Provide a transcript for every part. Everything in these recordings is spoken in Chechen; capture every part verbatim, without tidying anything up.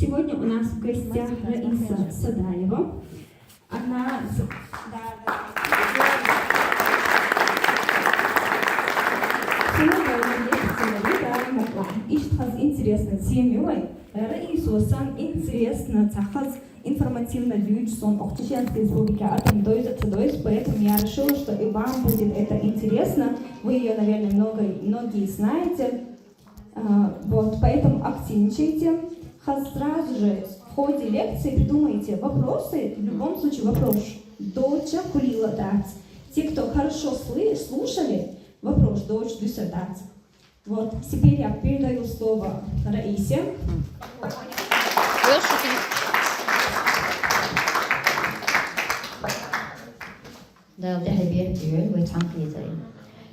Сегодня у нас в гостях Раиса Садаева. Она... с- Да, да. Всё, да, да, да. Иштта хаза интересная тема ю вай. Раиса, сан интересно, цхьа хаза информативно дувцаш сона, оху Чеченской Республике атом дойза а ца дойза, поэтому я решила, что и вам будет это интересно. Вы её, наверное, много, многие знаете. А, вот, поэтому активничайте. Хаз сразу же в ходе лекции придумайте вопросы, в любом случае вопрос доцуш хуьлийла дац. Те, кто хорошо слы- слушали, вопрос доцуш дуьсур дац. Вот, теперь я передаю слово Раисе. Дала тӀехьа бехке йойла вай цхьаьнакхетарг.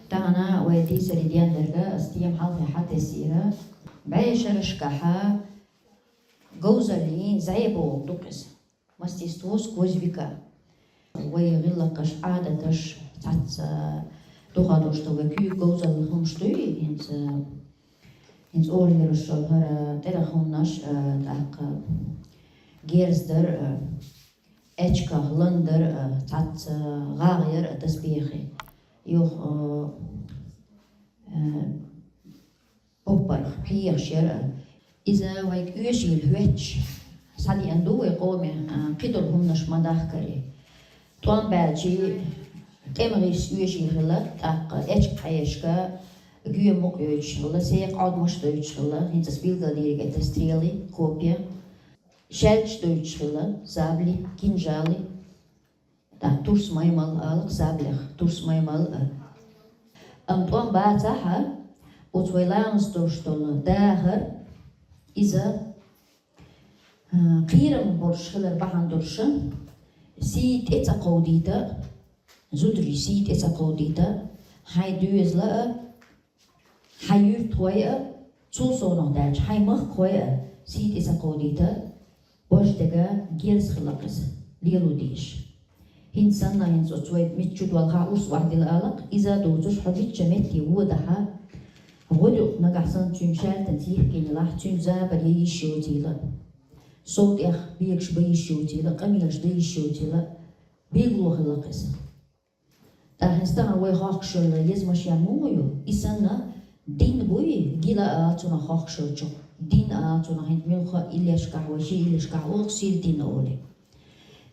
Тахана вай дийцаре денна дерг ас тема хьалха хьатесира. БӀешерашкахьа говзаллин зӀе бохург ду-кх иза. Мастерство сквозь века. Вай гӀиллакхаш, Ӏадаташ, цхьацца духьал долуш ду вай куьйга говзалла хӀуманаш дуй, хӀинца, хӀинца олалуш йолу хӀара тӀерах хӀуманаш, а, тӀаккха герз дар, а, эчках лан дар, а, цхьацца гӀагӀ яр, а, дасбехи. Юха, а, а, поппарх, пхьегӀаш яр, а. Иза вайга оьшийла хӀоьттича, схьадеана ду вай къоме, а, кхидолу хӀуманаш ма дахкаре. ТӀом баьлчи, тӀеман гӀирс оьший хилла, тӀаккха эчка хьешка, гоьмукъ йойтуш хилла, секха Ӏодмаш дойтуш хилла, хӀинца ас билгалдийриг это стрелы, копья, шаьлташ дойтуш хилла, сабли, кинжалы. ТӀаккха турс маймал алакх саблех, турс маймал а. Амма тӀом бацахь а, оцу вай ламаз долуш долу дахар, иза, а, кхерам болуш хилар бахьана долуш, сий тӀе ца кховдийта, зударий сий тӀе ца кховдийта, хьайн доьзала а, хьан юьртахой а, цул совнаха даьлча, хьайн махкахой а сий тӀе ца кховдийта, бождага герз хилла-кх иза, лело дезаш. ХӀинца санна, хӀинца оцу вай мичча чу долхахь урс охьадилла алакх, иза а доцуш, хьо мичча метте водахь а, гӀо ду-кх нагахь санна цуьнан шаьлтанца йихкина елахь, цуьнан забар я йиш йоцийла, сов тӀех бегаш бан йиш йоцийла, къамелаш дан йиш йоцийла, бегло хилла-кх иза. ТӀаккха хӀинца тахана вай хохкуш йолу еза машен муха ю? И санна, дин буй, гила а цунах хохкуш йолчух. Дин а цунах хӀинца муьлхха а иллешкахь вай ши иллешкахь оха сира дин олий.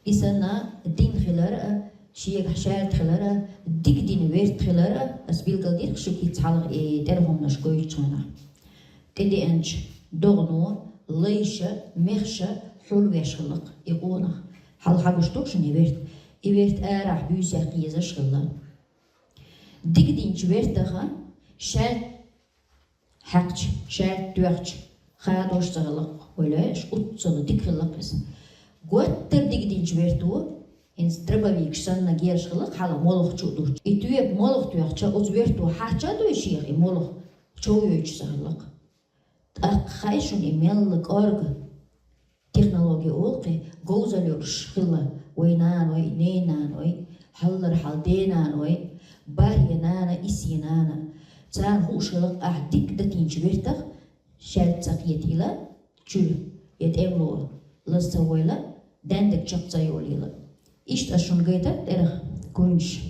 И санна, дин хилар а, шегахь шаьлта хилар а, дика дина верта хилар а, ас билгалдира-кх шуьга хӀинца хьалха и тӀерахьумнаш гойтучу хенахь. ТӀедеанчу догӀано лайша, мехша хьулвеш хилла-кх и къонах. Хьалха гуш ду-кх шуна и верт? И верт арахь буьйсех кхезаш хилла. Дика динчу вертаха шаьлта хьаькхча, шаьлта тоьхча, хадош ца хилла-кх, вай лоьш уццала дика хилла-кх иза. Готтар дика динчу верто, хӀинца дробовикаш санна герш хилла-кх хьалха молха чу а дуттуш. И тоьпа молха тоьхча, оцу верто хьарча а дуй шех и молха, чов йойтуш ца хилла-кх. ТӀаккха хаьий шуна и мелла кӀорга технологи олу-кх и, говзалла йолуш хилла вай наной, ней-наной, хьаллара хьал денаной, бархӀе нана, иссе нана. Царна хууш хилла-кх ахь дика датийначу вертах шаьлта ца кхетийла, чуьра я тӀемало лаза ца войла, даьннаг чекх ца йолийла. Иштта ас шуна гайтар тӀерах куьйнаш.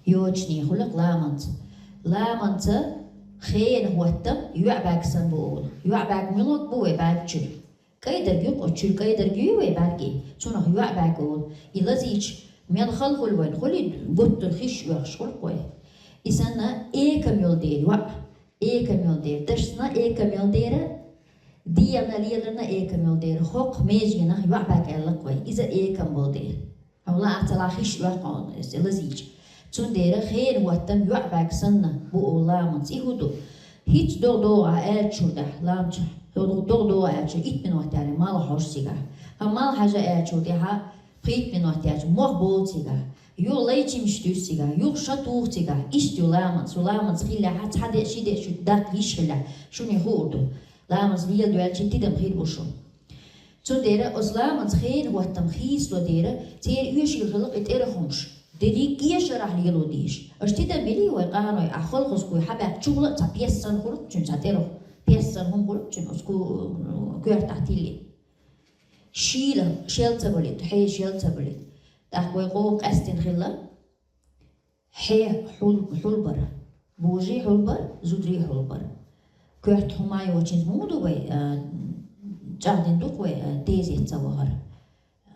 Йочане хуьлу-кх ламанца. Ламанца хенан хӀоттам йоӀ баьрг санна бу олу. ЙоӀ баьрг муьлхарг бу вай баьрг чуьра? КӀайдарг ю-кх оцу чуьра, кӀайдарг юй вай баьрги? Цунах йоӀ баьрг олу. И лазийча, мел хала хуьлу вайн, хуьлий гуттар хиш оьхуш хуьлу-кх вай. И санна, экам йолу дера йоӀ, экам йолу дера, дашна экам йолу дера, дегӀана леларна экам йолу дера, хӀокху меженах йоӀ баьрг аьлла-кх вай, иза экам болу дера. Хьуна лаахь ца лаахь хиш оьху хьуна иза лазийча. Цундела хенан хӀоттам йоӀ баьрг санна бу олу ламанца. И хӀун ду? ХӀинца догӀа догӀу аьллачуьра дахьа ламанчохь. ХӀун догӀа догӀу аьллачуьра итт минот яьлла мала хьожу цигахь. Хьан мала хьажа аьллачул тӀаьхьа пхийтта минот яьлча мох болу цигахь. Юха лайчимаш туьйсу цигахь, юха ша туху цигахь. Иштта ю ламанца. Цу ламанца хиллехь, цхьа де а, ши де а шуьга даккха йиш хиллехь, шуна хуур ду. Ламанца леладоьлча тидам хир бу шун. Цундела оцу ламанца хенан хӀоттам хийцало дера, церан оьшийла хилла-кх и тӀерахьумаш. Дерриг а эшарахь лело дезаш. Аша тидам йилий вай къаной, ахь холхазкуй хьабаьхка чухула а цхьа пес санна хуьлу-кх цуьнан, цхьа тӀерах пес санна хӀума хуьлу-кх цуьнан, оцу ку-, коьртахь тилли. Шийла шел ца балийта, хье шел ца балийта. ТӀаккха вай гӀо къаьстина хилла. Хье хьул-, хьулбар. Божий хьулбар, зударий хьулбар. Коьрта хӀума йолчуьнца муха ду вай, а, чӀагӀдина ду-кх вай, а, тезет ца вахар.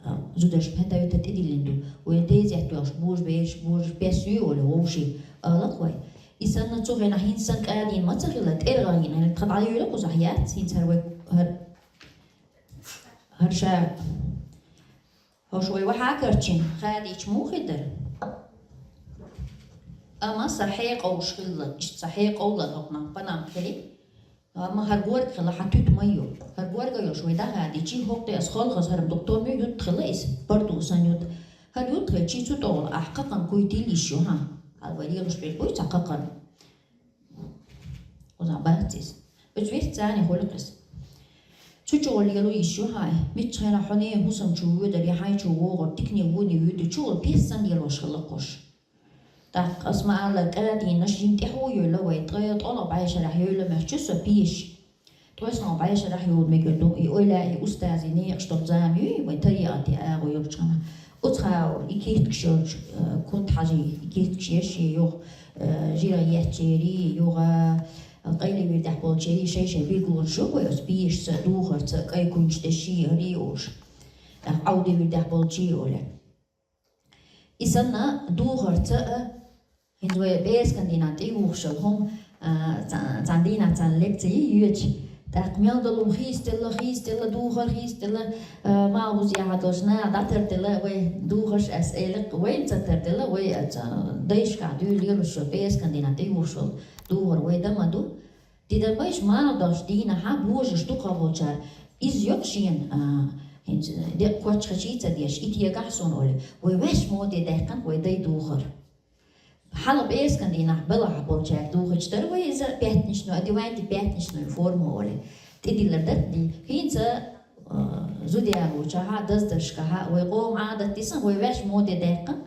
А, зударшка хӀета вита тӀедиллина ду. Вай тезет йолуш, божа бераш, божа бес ю олу вовшийн, ала-кх вай. И санна цу хенахь хӀинца санна кӀадийна ма ца хилла, тӀергӀан йина, тхан дӀайойла кхузахь яц, хӀинца хӀара вай, хӀара, хӀара ша. ХӀорш вай вахьа карчина, хадийча муха хир дара? Амма сан хьекъовлуш хилла, иштта сан хьекъовлар хӀокхунах панам хили. Амма хӀара горга хилла, хьан туьта ма ю. ХӀара горга йолуш вай дӀахадийча, хӀокху тӀе аса холхаза хӀара дукха том ю, ютта хилла иза, пардо санна ютта. ХӀара ютта хилча, цу тӀехула ахь кхакхана куй тилла йиш ю, хьан? Хьала вай лелош берг буй цхьа кхакхана. Оза бац иза. Оцу вист царна хуьлу-кх иза. Цу чугӀа лело йиш ю хьайн, мичча хенахь хьо ненан хӀусам чу воьдура, я хьайн чу вогӀура, дикане воне воьдура, чугӀа пес санна лелош хилла-кх уьш. ТӀаккха ас ма-аллара, кӀадийнаш жин тӀаьхьо йойла вай, ткъа ткъолгӀа бӀешарахь йойла моьтту со пеш. Ткъа ткъолгӀа бӀешарахь йолу мегар ду, и ойла, и устазийн некъаш долу зама юй, вайн тарикъатийн агӀо йолчу хенахь. Оцу хьа и киртигаш йолчу, э, Кунта-Хьажин и киртигаш еш, и юха, э, Жиран Еччерийн, юха, э, Къайлин вирдехь болчерийн шай-шай билгалонаш ю вай оцу пешаца, духарца, кӀайн куьнчу деши, хӀарий олуш. ТӀаккха Ӏовдин вирдехь болчий олу. И санна духарца а, хӀинца вай пӀераскан дийнахь тӀеюхуш йолу хӀума, а, цхьа-, цхьана дийнахь царна лекци йоьдуш, тӀаккха мел долу хӀума хийцаделла, хийцаделла, духар хийцаделла, а, малхбузехь долуш наха дӀатарделла, вай духарш ас элира, вайна ца тарделла, вай, а, ца-, дайшкахь дуьйла лелош йолу пӀераскан дийнахь тӀеюхуш йолу духар вай дан ма ду. Тидан байш мала долуш дийнахьа божаш ду кхаболчара. Иза йо шена, а, хӀинца декъа кочхачий ца деш, и тегахь суна олу, вай ваьш моде даьккхина вай дай духар. Хьала пӀераскан дийнахь балахь болчаьрга духучу дара вай иза пятничную, одевайте пятничную форму олу. ТӀедиллар дара ди. ХӀинца, а, зуда ялочохь, даздаршкахь, вай къоман Ӏадат дисан, вай ваьш моде даьккхина.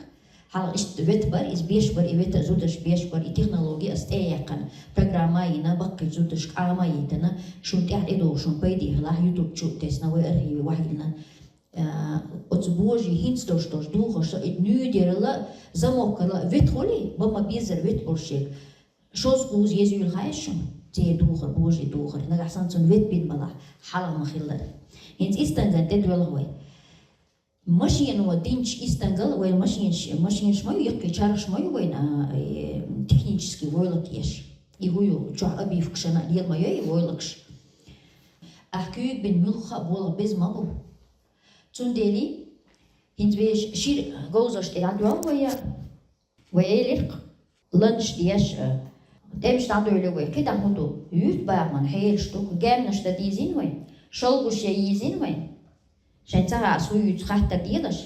Хьала иштта вет бара, иза беш бара, и вета зудаш беш бара, и технологи ас тӀе а яьккхина, программа а йина, баккхийчу зудашка Ӏама а йитина, шуна тӀаьхьа тӀедогӀу шуна пайде хилахь, ютуб чу а тесна, вай архиве вахьийна. А, оцу божий хӀинца долуш долуш духарш, и нуьйдерала, замоккала вет хуьлий, бан ма безара вет болуш ерг. Шозза-кхузза еза юьйла хаьа шуна, церан духар, божий духар, нагахь санна цунна вет бина балахь, хьалха ма-хиллара. ХӀинца и стангана тӀедоьлху вай. Машино динчу и стангал вайн машинаш, машинаш ма ю, яккхий чархаш ма ю вайн, а, э, технический войлок еш. И хӀу ю, чохь обивкашна лела ма йой и войлокаш. Ахь куьйга бина муьлхха а болх беза ма бу. Цундела хӀинца вешан шира говзаш тӀе дӀадоьлху вай, вай элира-кх, ланаш деш, а, тӀемаш дӀадоьллу вай, кхидӀа хӀун ду? Юьртбахаман хьелаш ду, гаьннаш дан дийзина вай, шалгуш ян йийзина вай. Шайн ца хаьа, ас хӀун юьйцу хаттар делаш.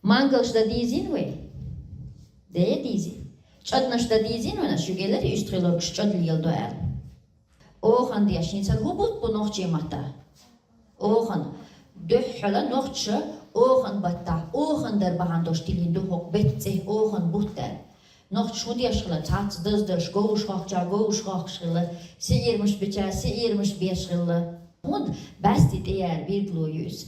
Мангалш дан дийзина вай? Де дийзи. ЧӀаданаш дан дийзина вай, аш ю гелари уьстагӀий лоргаш чӀад леладо аьлла. Охан деш, хӀинца хӀун бутт бу нохчийн маттахь? Охан. Дуьххьала нохчаша охан баттахь, охан дар бахьана долуш тиллина ду хӀокху беттан цӀе охан бутт аьлла. Нохчаша хӀун деш хилла, цхьацца даздарш говш хохкучара говш хохкуш хилла, сиӀирамаш бичара сиӀирамаш беш хилла. ХӀунда бӀаьсти тӀеяра билгало ю иза?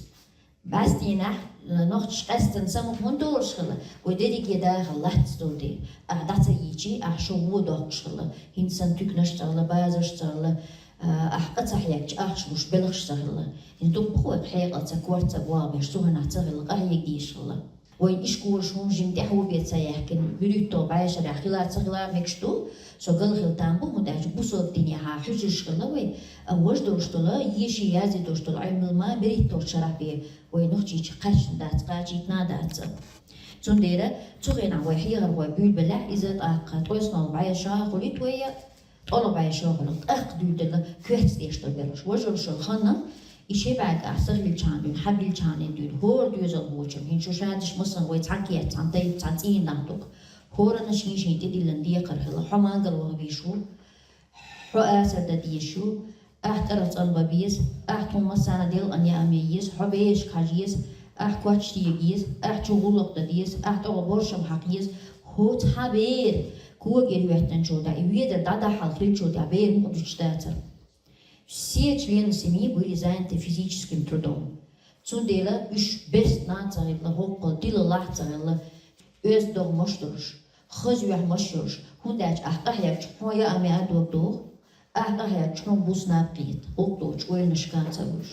БӀаьстийнахь, э, нохчаш къаьстина самукъа хӀунда долуш хилла? Вай дерриге дахар лац долу де. Ахь дӀа ца йийчий, ахь шо вон доккхуш хилла. ХӀинца санна туьканаш ца хилла, базарш ца хилла, а, ахь къа ца хьегча, ахча луш белхаш ца хилла. ХӀинца дуккха вай хьекъал ца, корта ца бохбеш, цу хенахь ца хилла, къахьега дийш хилла. Вайн ишколаш хӀума жима тӀаьхьо бен ца яьхкина, вуьрхӀитто бӀешарахь хила а ца хила а мегаш ду, со галхила там бу, хӀунда аьлча бусалба динехьа хьуьжарш хилла вай, а важа долуш долу, еший язде долуш долу Ӏилма ма берхӀитталгӀачу шарахь бен вай Нохчийчу кхаьчна дац, кхачийтина а дац. Цундела цу хенахь вай хьехархой буьйлабеллехь, иза тӀаккха ткъоьсналгӀа бӀешо хуьлуьйту вай, ткъолгӀа бӀешо хуьлу, тӀаккха дуьйладелла коьртаца деш долу белхаш. Важа долуш долу ханна, и шен бӀаьргахь са хилчахьана дуьйна, хьан билчахьана дуьйна, хӀора доьзалхочун, хӀинца шу шадерш массанхьа вай цхьаьна кеца, цхьаьна тайпа, цхьаьна цӀийнан дукха. ХӀоранна шен-шен тӀедиллина декхар хилла, хьо мангал ваха вийш ву, хьо асар дан дезаш ю, ахь кӀарах цӀанбан беза, ахь тхуна массарна делкъана яа еза, хьо берашка хьажа еза, ахь коч тега еза, ахь чу гӀуллакх дан деза, ахь тӀе гӀо боршам хьакха еза, хӀо цхьа бер когара хӀоьттинчул тӀаьхьа, и ведар дӀадахьал хилчул тӀаьхьа бер мукъа дуьтуш дацара. Все члены семьи были заняты физическим трудом. Цундела уьш берст нана ца хилла, хӀоккхул тила лахь ца хилла, оьзда догӀмаш долуш, хаза юьхьмаш йолуш, хӀунда аьлча ахь къахьегча хьо яа меа дог доху, ахь къахьегча хьо бус наб кхета, гӀуллакх долчу ойланашка ца вуьш.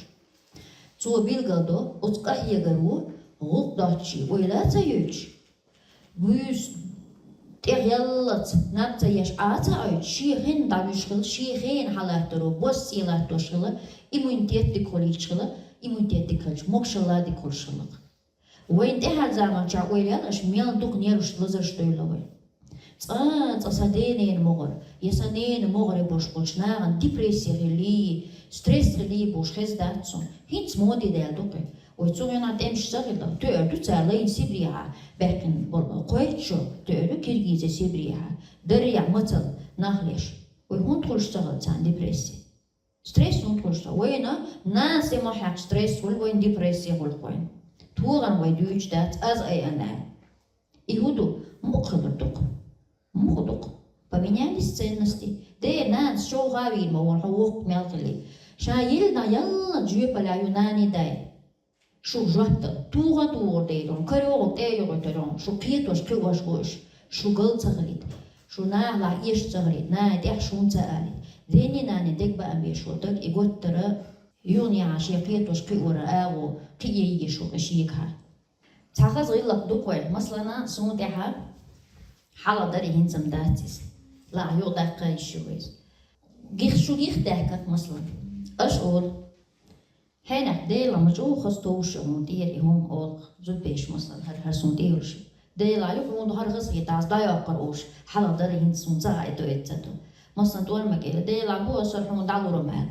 Цо билгалдо, оцу къахьегаро гӀуллакх доцчий ойла а ца йойтуш, буьйса тӀехъяллалц наб ца еш Ӏа а ца Ӏойтуш, шен хенна дӀавуьжуш хилла, шен хенна хьалаттаро, бос цӀе латтош хилла, иммунитет дика хуьлуьйтуш хилла, иммунитет дика хилча, могашалла дика хуьлуш хилла. Вайна тӀаьхьара заманчохь ойла яла аша, мел дукха нерваш, лазарш девлла вай. Цкъа, цкъа сан денена могӀара, я сан нена могӀаре болуш болчу нахана депрессия хилий, стресс хилий бохуш хезна дац суна. ХӀинца моде даьлла ду кхин. Вай цу гӀенахь тӀемаш ца хилла, тоьар ду цара лайна Сибрехьа баьккхина болу кхойтта шо, тоьар ду Киргизе, Сибрехьа, дарехь мацалла нах леш. Вай хӀунда хуьлуш ца хилла царна депрессия? Стресс хӀунда хуьлуш ца? Вайна нана се ма хьаькхча стресс хуьлу, вайна депрессия хуьлу вайна. ТогӀан вай дуьйцуш дац, аз айанай. И хӀун ду? Мукъа хилар дукха. Мукъа дукха. Поменялись ценности. Де, нанас шовха вийр ма вон, хьо воккха мел хили. Ша йилна ялла жоьпалла ю нани дай. Шу жоп дала, тугӀа а тугӀур дайдон, карайогӀур тӀе а йогӀуьйтарон, шу кхетош кхиош гуш, шу гал ца хилийта, шу нахалахь эш ца хилийта, нана тӀехь шун ца алийта. Денний нанний дегабаам беш ву даг и готтара, юханехьа шен кхетош кхиора агӀо кхиъе йиш ву кхин шегахьа. Цхьа хаза гӀиллакх ду кхой, масалана, суна тӀехьа хьала дари хӀинца-м дац иза. Ла юкъадаккха йиш ю вайза. Гих шу гих даьхкат, масалан. Аша ора. Хьенех Дела ма чӀогӀа хаза товш ю хьуна тӀера и хӀума олу зудбеш, масалан, хӀара, хӀара суна тӀе йолуш ю. Дела ю хьуна хӀара хазахетта, аз дӀайоккхур уьш, хьалха дара хӀинца суна ца хаийту эцца ду. Масалан, тӀор ма кӀела, Дела бу аса хӀума дӀалурам аьлла.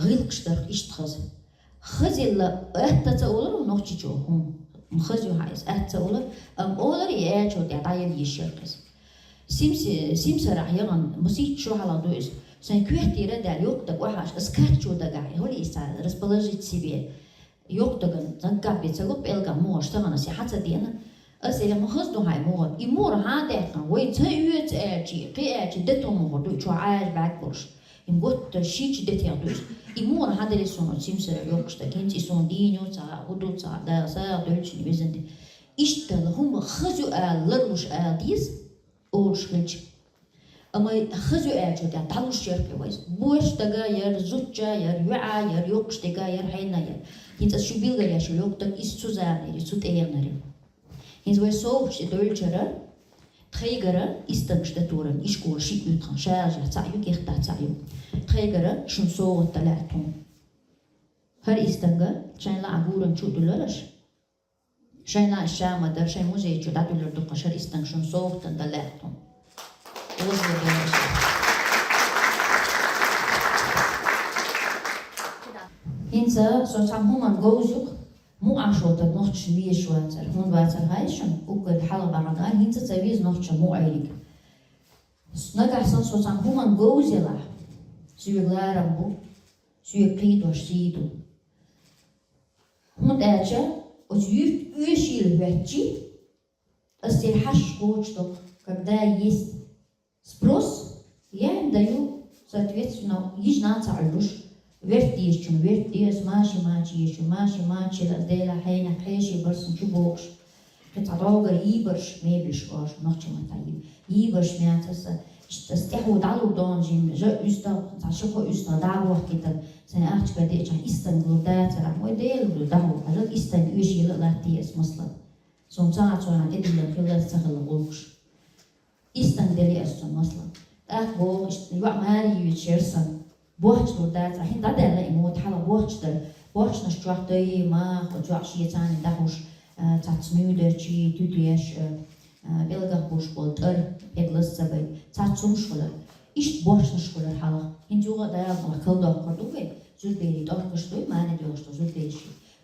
ГӀиллакхаш дарх иштта хаза. Хазилла атта ца олура нохчичо хӀума. Хаза ю хьан иза, атта ца олура, амма олура и аьллачул тӀе дӀаяла йиш яра иза. Симси-, симсарахь яхана, масийтта шо хьалха ду иза. Сайн коьртера а даьлла, йоккха даг охьаш, ас каччо дагахь, хӀули иза расположить себе. Йоккха даган, заггаб бе ца гу, пӀелгах мугӀаш сагӀана се хьан ца деана. Ас эли ма хаза ду хьайн мугӀар. И мугӀар хьан даьккхина? Вай ца оьца аьлчи, кхи аьлчи, де тун мугӀар ду, чу Ӏаьржа бӀаьг болуш. Им готта шича де тех ду иза. И мугӀар хьан дели суна симсара йоккхаш даг. ХӀинца и суна дийна ю ца, хӀу ду ца, да, сагӀа дуьлчина везан де. Иштта хӀума хаза ю ала, ларлуш ала деза, олуш хилча. Амма хаза ю аьллачул тӀе дӀалуш яра кхин вайза. Боьрша дага яра, зудча яра, йоӀа яра, йоккхаш дега яра, хьенна яра. ХӀинца шу билггал еш ю йоккха даг, иза цу заманера, цу тӀегӀанера. ХӀинца вай совгӀаташ тӀе дойлучара, тхайгара истангаш дан туран, ишкола шиъ ю тхан, шажа цхьаъ ю, кехта цхьаъ ю. Тхайгара шун совгӀат дан лаьа тхуна. ХӀара истанга шайн лаьа гуран чу а дуьллараш. Шайна ша ма дара, шайн музей чу дӀадуьллур ду-кх шара истанг шун совгӀатан дан лаьа тхуна. Оза ву дера ша. ХӀинца со цхьа хӀуманна говза ю-кх, муъаш волтарг нохчашна везаш вацар. ХӀунда вацар хаьий шуна? Уггар хьалха бахьана, хӀинца ца веза нохчашна муъайриг. Нагахь санна со цхьа хӀуманна говза елахь, соьга ларам бу, соьга кхийдош сий ду. ХӀунда аьлча оцу юьрта оьшийла хӀоьттичи, ас церан хьашт кхочушдо-кх, когда есть спрос, я им даю, соответственно, йижина а ца Ӏуьллуш, верт дезачунна верт де ас, маши-мачи езачунна маши-мачи ас, Дела хьенех хьеший барсун чу бохуш. Кхин цхьа доггара йийбарш, мебелш ош, нохча маттахь йийб-, йийбарш меца аса, иштта аса тӀаьхьо дӀалур дона жимма, жа уьстагӀ, цхьа ши-кхо уьстагӀ дӀа а бохкийтар, сайн ахча кадечахь истанг лур дацара, вай Дела лур дӀахьо, хьажал истанг оьшийла а латтий ас, масала. Суна ца а цунах тӀедиллина хилла ца хилла гӀуллакхаш. Истанг делли ас цунна, масала. ТӀаккха боху, иштта, йоӀ маре йоьдуш яра сан. Бохчалур дацара, хӀинца дӀадаьлла и мода хьалха бохча дара. Бохчанаш чохь дай, мах, оцу йоӀ шен царна дӀахьуш, а, цхьацца муьйдарчий, туьтеш, а, а, пӀелгах болуш болу тӀар, пӀеглас ца бай. Цхьацца хӀумаш хуьлар. Иштта бохчанаш хуьлар хьалха. ХӀинца юха а Дала калдоккхур ду вай. Зудберийн тӀоркаш дуй, маре доьхуш ду зудберийн.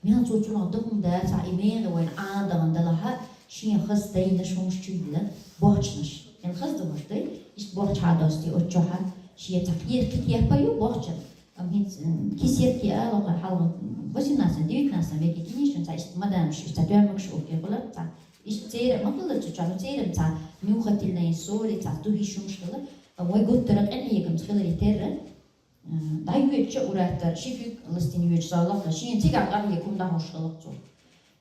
Мел цо цунах дан хӀума дацахь, и мегӀа вайна Ӏан дахана далахьа, шен хаза дайнаш хӀумаш чу йилла, бохчанаш. Хьин хаза ду хӀуш дай, иштта бохча хьа достий, оцу чохьа, шен цхьа кхе-, кхин кепа ю бохчан. Амма хӀинца, м, кисетки ала, кхара хьалха, восемнадцатом, девятнадцатом веке, конечно, цхьа иштта мадамаш, иштта тӀоьмагаш ухкехула, цхьа иштта церан ма хилла цу чохь, ну, церан цхьа нюхательные соли, цхьа дуьхьиш хӀумаш хилла, а вай гуттара къинхьегамца хиларе терра, дӀайоьдуча уратор ши фиг ластийна йоьдуш зӀаллакх, шена цигахь къахьега хӀума дӀахьош хилла цо.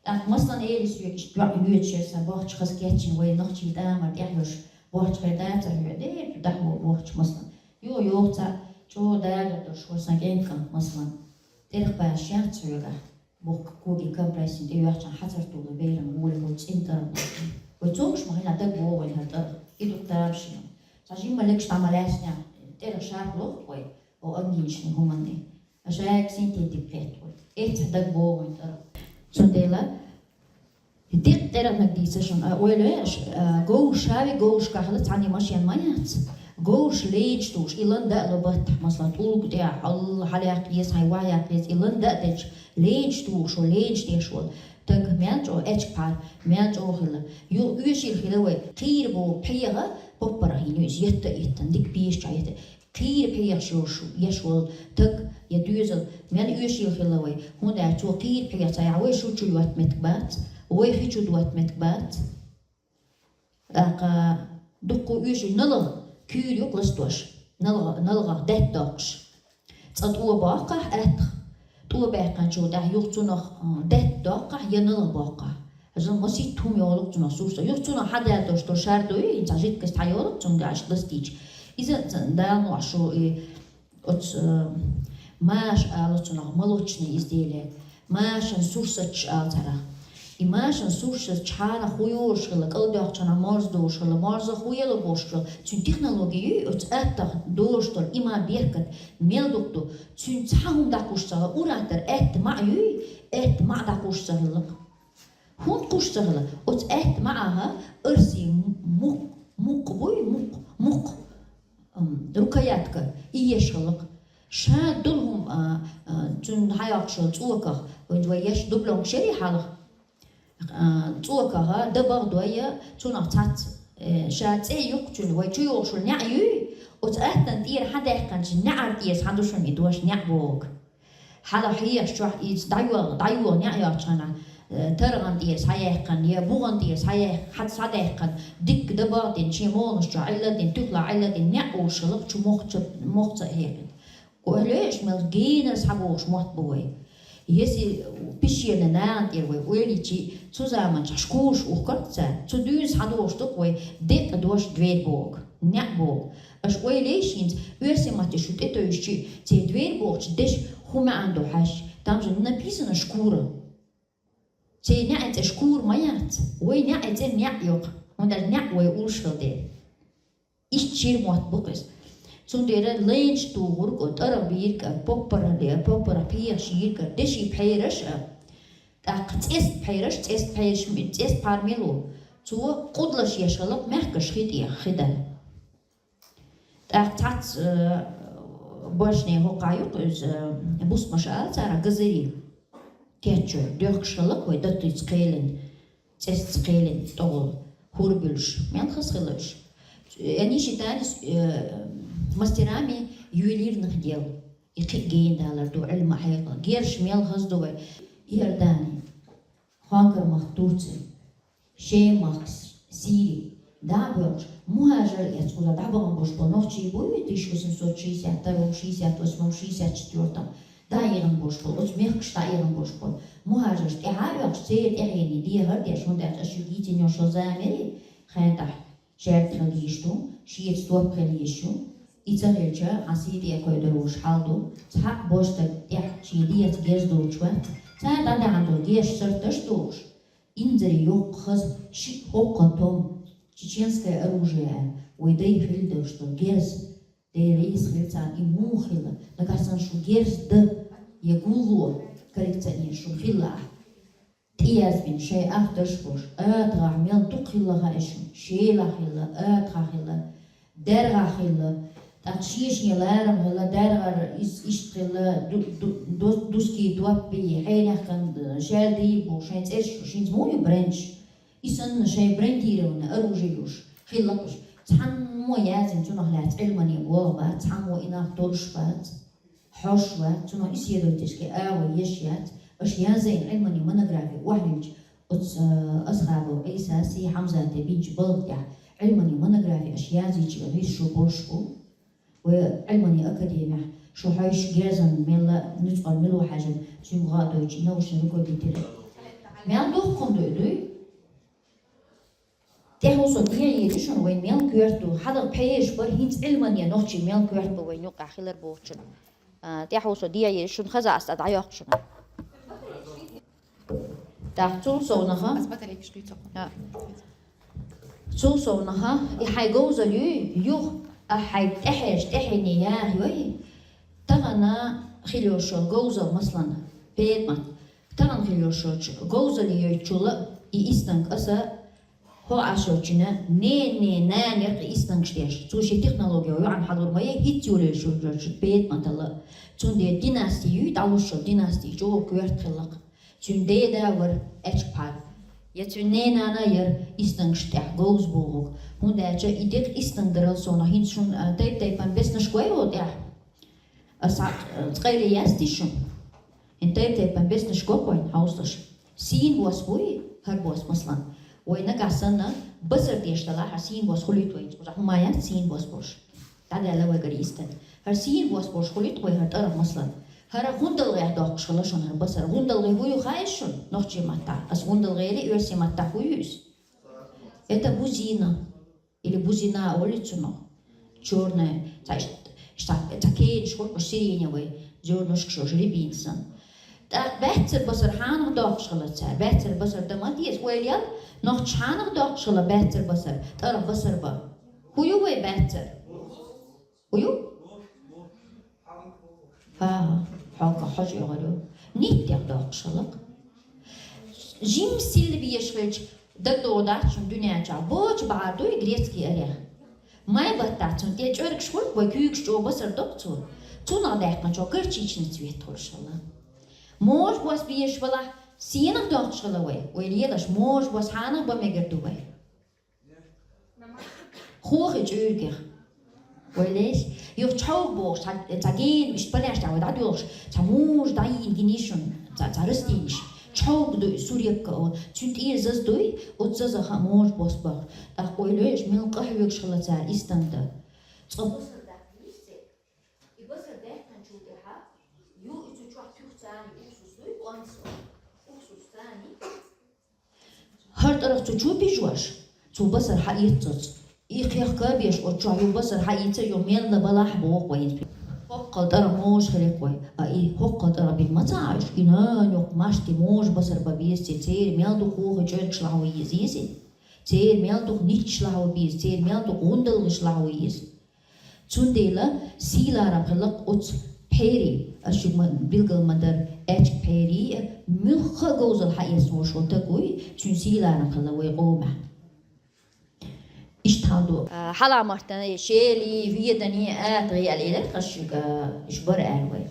ТӀаккха, масала, элира соьга, иштта йоӀ йоьдуш яра сан бохча хаза кечйина вай нохчийн тӀамар тӀехь йолуш бохча хир дацара хьоьга, дера, дӀахьо бохча, масала. Йо, йоха цхьаъ, чӀогӀа дагар долуш вара сан кӀентан кӀант, масала. ТӀерах башха яц хьоьгахь, боху когийн компрессина тӀе йоьхча хьацар тухуш беран гӀоле хӀокху цӀена тӀарах. Вай цомгуш ма хилла, дагабогӀу вайна хӀара тӀарах. И дукха тамашийна. Цхьа жимма легаш дӀа ма лаьцна, тӀерах шарх лоху вай, о ангинашна хӀуманна. Аша яьгга синтетик кхетта вай. Эццахь дагабогӀу вайна тӀарах. Цундела дикка тӀерахнаг дийца шуна, а, ойла, а, говш, шави говш кахла цхьаьна машен ма яц. Говш ленташ тухуш, и лан дан а ло баттахь, масала, тӀулга тӀехь, хьал-, хьалаяккха еза, хьайн ваяккха еза, и лан дан а дечу, ленташ тухуш, ленташ деш волу. Таг мел чӀогӀа эчкпхьар, мел чӀогӀа хилла. Ю оьшийла хилла вай, кхийра боху пхьегӀа поппарах йина иза, етта а еттан, дика бешачохь етта. Кхийра пхьегӀаш йолуш, еш волу таг я доьзал, мел оьшийла хилла вай, хӀунда аьлча цо кхийра пхьегӀа ца яхь, вай шу чу йотта меттиг бац, вай хи чу дотта меттиг бац. ТӀаккха дуккха оьший налгӀа куьйра юкъа ластадеш, налгӀа-, налгӀах даьтта доккхуш. Цкъа тӀо боккхахь аттах, тӀо баьккхинчул тӀаьхьа юха цунах, а, даьтта доккхахь я налгӀа боккхахь. Хьажал, масийтта хӀума йолу-кх цунах сурсо. Юха цунах хьадаьлла долуш долу шар ду, и цхьа жидкость хьайолу-кх цунга, аьлча ластийча. Иза ц-, Дала мукъ лахь шу и оцу, э, маша алу цунах, молочные изделия. Машан сурсаташ алу царах. И машан сурсаташ хьанах хӀун йолуш хилла, кӀалдоьхчана морз долуш хилла, морза хӀун елла бохуш хилла. Цуьнан технологи юй, оцу аттах долуш долу иман, беркат мел дукха ду. Цуьнан цхьа хӀума дӀакхуш ца хилла, ур-аттар аьтта маӀа юй, аьтта маӀа дӀакхуш ца хилла-кх. ХӀунда кхуш ца хилла? Оцу аьтта маӀа, арси мукх, мукх буй, мукх, мукх, м, рукоятка, и еш хилла-кх. Ша долу хӀума, а, а, цуьнан хьайоккхуш йолу цӀоках, вайн вай еш дублёнкаш ярий хьалха? А, цӀоках, а, дабагӀа дой, цунах цхьацца, э, ша цӀе юккъу цуьнан, вай чу йогӀуш йолу неӀ юй, оцу аттана тӀера хьадаьккхинчу неӀар тӀера хьан ду шуна и дош, неӀ боху. Хьала хьехаш чохь иза дӀайо-, дӀайоха неӀ йоцчу хана, э, таргӀан тӀера схьаяьккхина, я бугӀан тӀера схьаяьккхина, хьан схьадаьккхина, дикка дабагӀа дина, шен могӀанаш чохь Ӏилла дина, туьхла Ӏилла дина, неӀ олуш хилла-кх, чу мох ца, мох ца хьекхина. Кху охьа лоьш мел генара схьабогӀуш мотт бу вай. Если пещерный нахана тӀера вай ойла йичи, цу заманчохь школаш ухкарца, цу дуьйна схьадогӀуш ду-кх вай, декъа дош дверь боху, неӀ боху. Аша ойла йиш хӀинца, оьрсийн матте шу тӀетевжичи, церан дверь бохучу дешан хӀун маьӀна ду хьаьжча, там же написано шкура. Церан неӀ цӀе шкура ма яц, вай неӀ цӀе неӀ йоккху, хӀунда аьлча неӀ вай уллуш хила дела. Иштта шира мотт бу-кх иза. Цундела лайнаш тухург, тӀарах бийриг а, поппара, поппарах пхьегӀаш йийриг а, деши пхьераш а, тӀаккха цӀест пхьераш, цӀест пхьераш, цӀест пхьар мила ву? Цо къудалаш еш хилла-кх мехкаш хи тӀех, хи дан. ТӀаккха цхьацца, э, башне хӀокху юкъа иза, э, бусмаш ала цара, газыри. Кеччой доьхкуш хилла-кх вай датица кхелина, цӀесца кхелина тӀогӀал хӀур буьллуш. Мел хаза хилла уьш. Они считались, э, мастерами ювелирных дел. И кхин а гена далар ду, Ӏилма хьекъал. Герзаш мел хаза ду вай. Иордани, Хонкар-махка Турци, Шема-махка Сири. ДӀа а боьлхуш, мухӀажар эцна кхуза дӀабахана болуш болу нохчий буй, тысяча восемьсот шестьдесят втором, шестьдесят восьмом, шестьдесят четвёртом. ДӀаэгӀна болуш болу, оцу мехкаш дӀаэгӀна болуш болу. МухӀажарш тӀаьхьа а оьхуш, церан тӀаьхьенна дехар а деш, хӀунда аьлча аша ю дийцина йолуш йолу заманчохь хенахь шаьрда хила йиш ду, шеца топ хила йиш ю. И ца хилча, хьан сий тӀе кхойдар вуш хьал ду. Цхьаъ божтаг тӀехь шен деца герз доцуш вац. Цара дӀадаьхьна долу герзаш сарташ а дохуш, инзаре йоккха хаза шиъ хӀоккхул том, чеченское оружие, вай дай хилла долуш долу герз. Дера, иза хила царна и муха хилла? Нагахь санна шу герз дан я гулло, коллекционер шуна хилла ахь. ТӀеязбина шайн авторш болуш, атагӀахь мел дукха хилла хаьа шуна, шелахь хилла, атагӀахь хилла, даьргӀахь хилла, тӀаккха шен-шен ларам хилла, даьргӀара ис-, иштта хилла, ду-, ду-, дус-, дуски, топпи, хьенехкан, шаьлдий бу, шайн цӀераш, шуьнца муха ю брендаш? И санна шайн брендированное оружие луш хилла-кх уьш. Цхьаммо яздина цунах лаьцна Ӏилмане болх бац, цхьаммо и нах долуш бац, хьожуш бац, цунах исследовательский агӀо еш яц. Аша язйина Ӏилмане монографи охьайилча, оцу, э, Асхабов Ӏийсас, Хьамзате бинчу балха тӀехь Ӏилмане монографи аша язйича, гӀирс шу болуш бу. Вай Ӏилмане академехь Шу хьоьжуш герзан мелла нуьцкъала мила ву хьажа, цуьнга гӀа а дойтуш, наушник руководитель. Мел духкун дуй, дуй? ТӀехьа со дехьа йийр ю шуна, вайн мел коьрта ду. Хьалха пхьегӀа еш бар, хӀинца Ӏилманан нохчий мел коьрта ба вайн юкъахь хилар бохучун. А, тӀехьа со дехьа йийр ю шуна, хаза ас тӀа дӀайоккху шуна. ТӀаккха цул совнаха. Ас батарейкаш дуьйцу. А. Цул совнаха, и хьайн говзал юй, юха, а хьайн тӀехьеш, тӀехьене яхь йой. Тахана хила йолуш йолу говзал, масалан, ПетӀамат. Тахана хила йолуш йолчу говзале йойтучул и истанг аса хӀокху Ӏаш йолчунна ненан нана яра и истангаш деш. Цо шен технология йоӀана хьалур ма яй, хӀинца йолуш йолчу ПетӀаматал. Цундела династи юй, дӀалуш йолу династи чӀогӀа коьрта хилла-кх. Цуьнан деда вара Ачпхьар. Я цуьнан ненана яра истангаш тӀехь говза бохург. ХӀунда аьлча и декъа истанг дарал сона хӀинца шуна, а, тайп-тайпана беснаш гой ву тӀехь? Аса, а, цкъа а ясти шуна? ХӀинца тайп-тайпана беснаш го-кх вайн хьовсалаш. Сийна бос буй, хӀара бос, масалан. Вай нагахь санна басар деш далахь, хӀара сийна бос хуьлуьйту вайн? Кхузахь хӀума яц сийна бос болуш. ДӀадаьлла вайгара истаг. ХӀара сийна бос болуш хуьлуьйту вай хӀара тӀарах, масалан. ХӀара гӀундалгӀех доккхуш хилла шуна хӀара басар. ГӀундалгӀе хӀун ю хаьий шуна нохчийн маттахь? Аса гӀундалгӀе или оьрсийн маттахь хӀун ю иза? Это бузина. Или бузина олу цунах. Чёрная. Ца, ца, ца кенаш хуьлу, сиреневый зернышкаш йолуш, рябина санна. ТӀаккха баьццара басар хьанах доккхуш хилла цара? Баьццара басар дан ма деза. Ойла ял, нохчаша хьанах доккхуш хилла баьццара басар? ТӀарах басар бан. ХӀун ю вай баьццара? ХӀун ю? ХӀан, хьо-, хьо-, хьожа оьгӀар ю. Ниттех доккхуш хилла-кх. Жимма силла безаш хилча, дагадогӀу дац шуна дуьнен чохь бочу бахьар дуй грецкий орех? Май баттахь цунна тӀе чӀоьргаш хуьлу-кх, вай куьйгаш чӀогӀа басар до-кх цо. Цунах даьккхинчохь горчичный цвет хуьлуш хилла. Можа бос безаш балахь, сенах доккхуш хилла вай? Вай лелаш, можа бос хьанах бан мегар ду вай? Хохи чӀуьргех. Вай леш, юха чхьовга бохуш, цхьа, цхьа гена, иштта палеш тӀехь вай дӀадоьлхуш, цхьа можа дӀайийна гиний шуна, цхьа, цхьа растениш. Чхьовга дуй, сурепка олу. Цуьнан тӀера заза дуй, оцу зазах а можа бос баху. ТӀаккха ойла йо, мел къахьоьгуш хилла цара истанг дан. Цкъа бусалба даьхни йисте, и бусалба даьхначул тӀаьхьа, ю и цу чохь туьха царна уксус дуй, онсо. Уксус царна. ХӀара тӀарах цу чу бижош, цу басар хьаэццац. И кхехка а беш, оцу чохь ю басар хьаийца, ю мелла балахь боху вай иза. ХӀоккхал тӀарах можа хилира вай, а и хӀоккхал тӀарах бина ма ца Ӏаш, и нана йоккха машти можа басар бан беза, церан мел дукха хохи чӀоьргаш лахьо еза иза. Церан мел дукха нитташ лахьо беза, церан мел дукха гӀундалгӀаш лахьо еза. Цундела сийларам хилла-кх оцу пхьерийн, ас шуьга ма-, билгал ма-дарра, аьчка пхьерийн, муьлхха а говзалла хьаэцна волуш волу таг вуй, цуьнан сийларам хилла вай къомехь. Иштта хьал ду. А, хьала мартана, шели, ведани, атагӀи аьлла элира ас шуьга, уьш бара аьлла вай.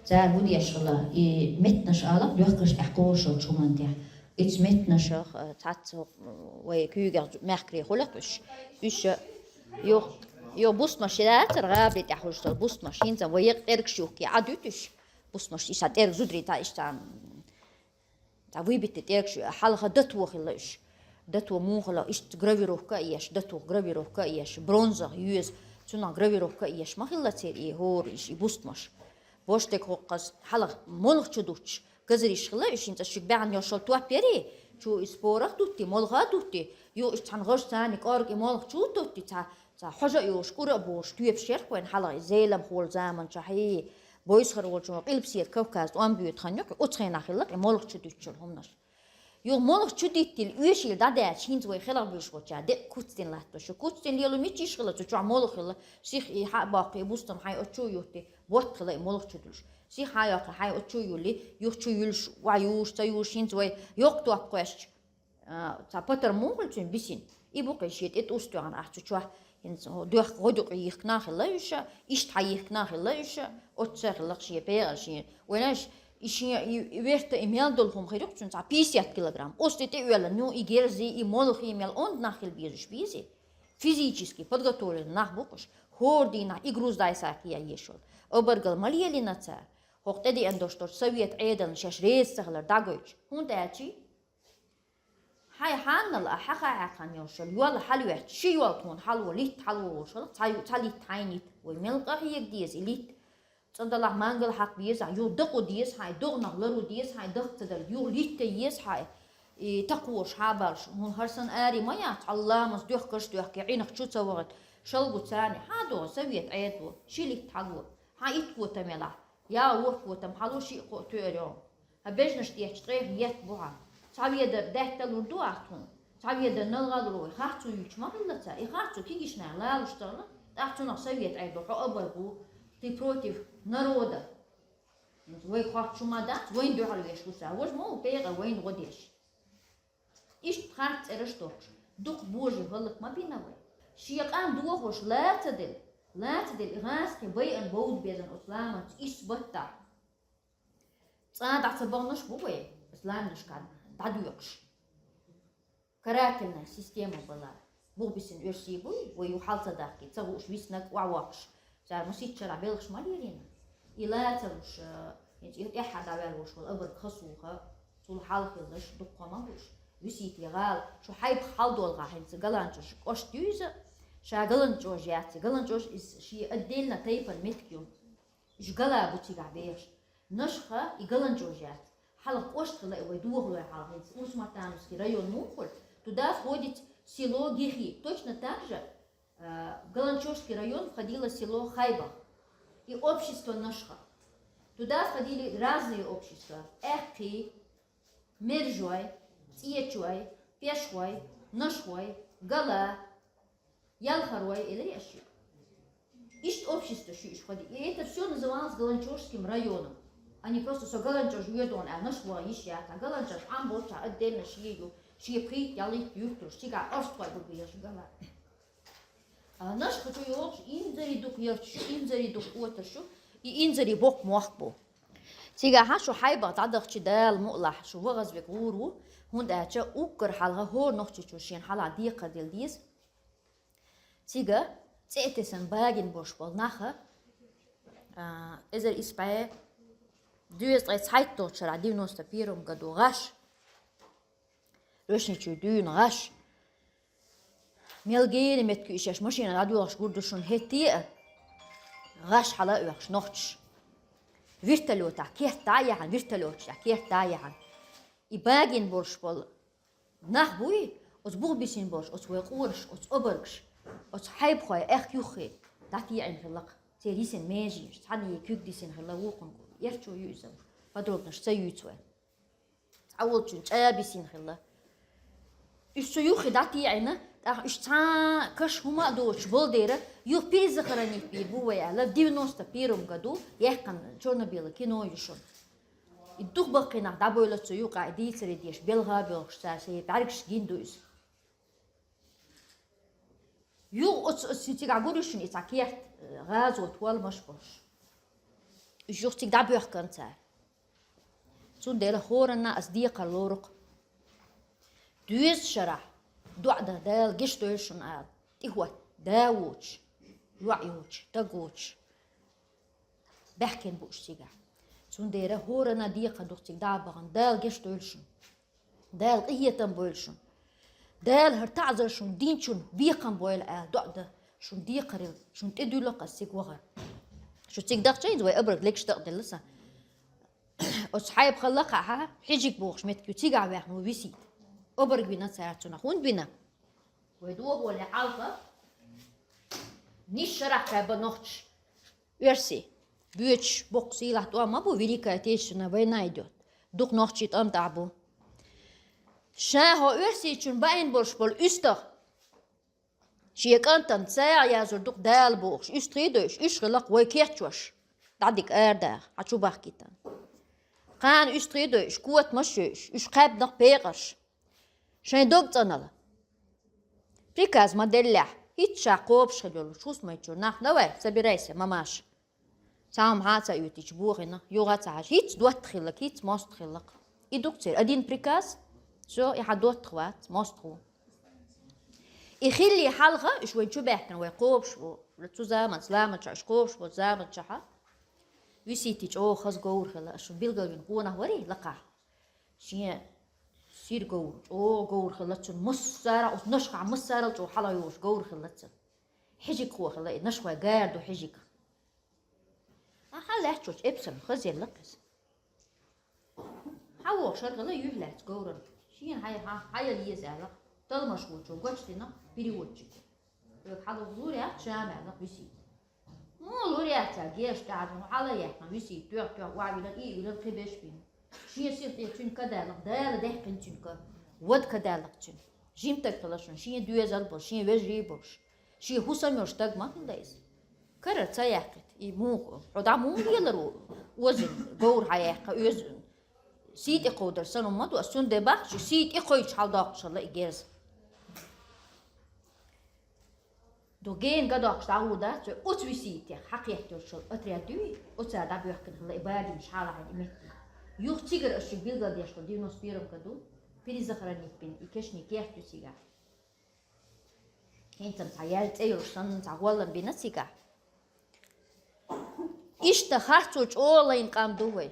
Цара хӀун деш хилла, и меттанаш ала, доьхкарш тӀехь кхочуш йолчу хӀуманна тӀехь. Оцу меттанашах, а, цхьацца хӀокху, м, вай куьйгех мехкарий хуьлу-кх уьш. Уьш, а, юха, юха бустамаш яцара гӀабаре тӀехь хуьлуш долу бустамаш. ХӀинца вай екъа тӀергаш юхке Ӏадуьту уьш. Бустамаш, иштта тӀерг зударий, цхьа иштта, м, цхьа вуй битта тӀергаш, хьалха дато хилла уьш. Дато муха хилла, иштта гравировка а еш, датох гравировка а еш, бронзах йоьзу, цунах гравировка а еш ма хилла церан и хӀора, и бустамаш. Бош дерг хӀокхуза хьалха молха чу дуттуш, газариш хилла уьш, хӀинца шуьга баьхна йолуш йолу топ яри, чу и спорах а дутти, молха а дутти, юха уьш цхьана гӀажа царна кӀорга и молха чу а тутти, цхьа, цхьа хьожа а йолуш, кӀура а бохуш, тоьпаш яра-кх вайн хьалха, и Зелимха волу заманчохь, и Бойсхара волчу, Къилбаседа Кавказ тӀом боьду хан ю-кх, оцу хенахь хилла-кх и молха чу дуьттуш йолу хӀуманаш. Юха молха чу диттина, оьшийла дӀадаьлча, хӀинца вай хиларх буьйш болчара декъа куцдина латтош. Куцдина лело мича йиш хилла, цу чохь молха хилла, сиха и хьа а боккхий, бустам хьайн оцу чу а юттий, ботт хилла и молха чу дуьллуш. Сиха хьа а йоккхий, хьайн оцу чу а юллий, юха чу юьллуш, вай юьллуш, ца юьллуш, хӀинца вай йоккха топ кхоьссича, а, цхьа патар муха хуьлу цуьнан бисина? И бу-кх и шен тӀе тӀус тоьхна ахь цу чохь, хӀинца доьхка гӀо дукъ йихкина а хилла уьш, иштта хьан йихкина а хилла уьш, оццу а хилла-кх шен пекъар шен. Вайнаш, и шен, и, и верта, и мел долу хӀума хир ю-кх цуьнан цхьа пятьдесят килограмм. Оцу тӀе тӀеоьллина, ну, и герзи, и молхи мел онда нах хила безаш безий? Физически подготовленный нах бу-кх уьш. ХӀора дийнахь и груз дӀасакхийя езаш волу. Обаргал ма лелийна цара. ХӀокху тӀедеана долуш долчу совет Ӏедална шаьш реза ца хилар дӀагойтуш. ХӀунда аьлча хьайн хьаннал а хьаха хьаькхна йолуш йолу йол хьалаветташ, ши йол тхуна хьалво, литта хьалво волуш хилла, цхьа ю-, цхьа литта хьайна йита. Вай мел къахьега деза и литта? Цӏа далахь мангал хьакха беза, юха дакъу деза хьай, догнах лару деза хьай, даха ца дала, юха литта еза хьай, и такхош хьабалш, хьун хьарсан ари ма яц, хьалламаз дохкаш дохке, гӏинах чу ца вагӏат, шалгу цани, хьадо, совет гӏедло, шилит хьаго, хьа ит котам ялахь, я ворх котам хьало ши кхо тӧрё. Хьа бежнаш тӏехча тӏех етт бу хьа. Цхьа ведар даьтталур ду ахь тхуна. Цхьа ведар налгӏалур вай, харцо юьйчу ма хилла цара. И харцо кигишна лалуш царна, тӏаккха цунах совет гӏедло, хьо абар бу, ты против народа. Вай харц шу ма дац, вайн дуьхьал веш ву ца. Важа ма ву пегӏа вайн гӏо деш. Иштта харц цӏераш дохуш, дукха божий гӏалат ма бина вай. Шен къам дохош лаца дела, лаца дела, и гӏазкхи байан бовда безан оцу ламанца исс баттахь. Цӏа дӏа ца баханаш бу вай, исламнашка дӏадоькъуш. Карательная система была. Бух бисина оьрсий буй, вай ю хьал ца дахки, ца хууш виснаг охьавоккхуш. Цара масийтта шарахь белхаш ма лерина. И лацалуш, э, хӀинца и тӀаьхьа дӀаваьлла волуш волу абарг хасуха, цул хьалхаллаш, дуккха ма бууш. Висийте гӀала, шу хьайбах хьалдолгӀа хӀинца галанчуш кӀошт ю иза, ша галанчожа яц, галанчожа иза шен отдельно тайпана меттиг ю. Уьш гала бу цигахь бехаш. Нашха и галанчожа яц. Хьалха кӀошт хилла и вай дохалой хьалха, хӀинца Урус-Мартановский район муха хуьлу, туда входит село Гихи. Точно так же, э, в Галанчожский район входило село Хайбах. И общество Нашха. Туда входили разные общества. Аьккхий, Мержой, ЦӀечой, Пешхой, Нашхой, Гала, Ялхарой, или ещё. Иштта общество шу иш ходи. И это всё называлось Галанчожским районом. Они просто со Галанчож ведун, а Нашхой йиш яц, а Галанчож Ӏам болча отдельно шиъ ю, шиъ пхийтта, ялхитта юьртуш, цигахь орстхой бу бехаш Гала. А Нашха чу йогӀуш, инзаре дукха ярташ ю, инзаре дукха отарш ю, и инзаре боккха мохк бу. Цигахьа шу хьайбах дӀадахчи Дала мукъалахь, шу вахаза век гӀур ву, хӀунда аьлча уггар хьалха хӀора нохчичо шена хьалха декхар дила деза. Цига цӀе а тесна багина болуш болу наха, а, эзар исс бӀе дезткъе цхьайтталгӀачу шарахь, девяносто первом году, гӀаш, Оьшначу дуьйна гӀаш. Мел гена меттиг ю ишеш машина дӀадоьлхуш гур ду шуна хӀетте а. ГӀаш хьала а оьхуш нохчаш. Вертолётах керт дӀа а яхьана, вертолётчехь керт дӀа а яхьана. И багина болуш болу нах буй, оцу бух бисина болуш, оцу вай къораш, оцу обаргаш, оцу хьайбахой аьхка юххе дӀатеӀина хилла-кх. Церан йисина меженаш, цхьанне куьг дисина хилла вукхунна. Эрчо ю иза. Подробнаш ца юьйцу вай. Цхьа волчун чӀа бисина хилла. Уьш цу юххе дӀатеӀина, тӀаккха уьш цхьа каш хӀума а доцуш болу дера, юха перезахоронить бийр бу вай аьлла, в девяносто первом году яьккхина черно-белое кино ю шуна. И дукха баккхий нах дӀабойла цу юкъа, и дийцаре деш, белха а боьлхуш цара, сайн бӀаьргаш гина ду иза. Юха оцу, оцу цигахь гур ю шуна и цхьа керт, э, гӀазот, хӀолламаш болуш. Уьш юха цига дӀабоьхкина цара. Цундела хӀоранна аса декхар лору-кх. Доьза шарахь доӀа дан Дала гечдойла шуна ала, тӀехӀотта да воцуш, йоӀ йоцуш, стаг воцуш. Баьхкина бу уьш цигахь. Цундела хӀоранна декхар ду-кх цига дӀа а бахана, Дала гечдойла шуна. Дала къинхетам бойла шуна. Дала хӀара таӀзар шуна динчун бекхам бойла ала доӀа дан. Шуна декхарил, шуна тӀедуьллу-кх аса цига вахар. Шу цига дахча иза вай обарг легаш дакъаделла сан. Оцу хьайбахалла кхахьа, хьижиг бохуш меттиг ю, цигахь ваьхна ву висийта. Обарг вина цара цунах. ХӀунда вина? Вай дохоле хьалха, нисса шарахь кхаьбба нохчаш. Оьрси. Боьчуш боккха сийлахь тӀом ма бу, Великая Отечественная война идёт. Дукха нохчий тӀом тӀехь бу. Ша хьо оьрсичун баийна болуш болу уьстагӀ. Шен кӀантана цӀа а яздур ду-кх Дала бохуш, уьстагӀий дойуш, уьш хилла-кх вай кечвеш. ДӀадика арадаха, хьан чу бахкийтина. Кхана уьстагӀий дойуш, котамаш а йойуш, уьш кхаьбна-кх пекъарш. Шайн дог цӀанала. Приказ ма деллехь, хӀинца ша кхобуш хила йолуш, хӀусамайчуьра нах, давай, собирайся, мамаша. Цхьа хӀума хьа а ца оьтуьйтуш бохийна, юха а ца хьажа. ХӀинца доттагӀа хилла, хӀинца мостагӀа хилла-кх. И ду-кх церан, один приказ, всё, и хьан доттагӀа вац, мостагӀа ву. И хиллий хьалха, уьш вайн чу баьхкина вай кхобуш бу, цу заманца, ламанчохь уьш кхобуш бу, заманчохьа. Висийти чӀогӀа хаза говр хилла, аш шун билгалвина къонах варий лакхахь. Шен сир говр, чӀогӀа говр хилла цунна, массара, оцу Нашхахь массарал чӀогӀа хьалайолуш говр хилла цунна. Хьижигхо хилла и, Нашхой гара ду хьижиг. Ахьа, Лаьттачу эпсарна хазелла кхеза. Хьавоха шаргӀала юхь лаьцна говрана. Шена хьай-, хьа-, хьаяла еза аьлла. Талмаш вочо гочдина переводчик. Век хьалугу лур яц, Шам аьлла висийта. Муха лур яц аьлла, геш тӀаьхьа хьала яхна висийта, тоьх-тоьх, ваьвилар, и вилар, кхибеш бина. Шен сих тӀе цуьнан кадалах, Дала даьккхина цуьнан ка. Вад кадалах цуьнан. Жимтаг хила шун, шен доьзал болуш, шен вежарий болуш. Шен хӀусам йолуш стаг ма хилла иза. Карара ца яьккхийта. И муха, хьо дӀа муха лелар ву? Оза говр хьаяьккха, оьза сий тӀе кховдар санна ма ду, ас цунна де бахча, сий тӀе кхойчу хьаладоккхуш хилла и герз. Ду гена гадоккхуш дӀагӀур дац вай, оцу висийтех хьакхеттачу отряд дуьй, оцара дӀабоьхкина хилла и бадинаш хьалахьийна и метте. Юха цигара ас шуьга билгалдеш хилла девяносто первом году, перезахоронить бина и кешнийн керт ю цигахь. ХӀинца цхьа яьлла цӀе йолуш санна, цхьа гӀоллам бина цигахь. Иштта харцо чӀогӀа лайна къам ду вай.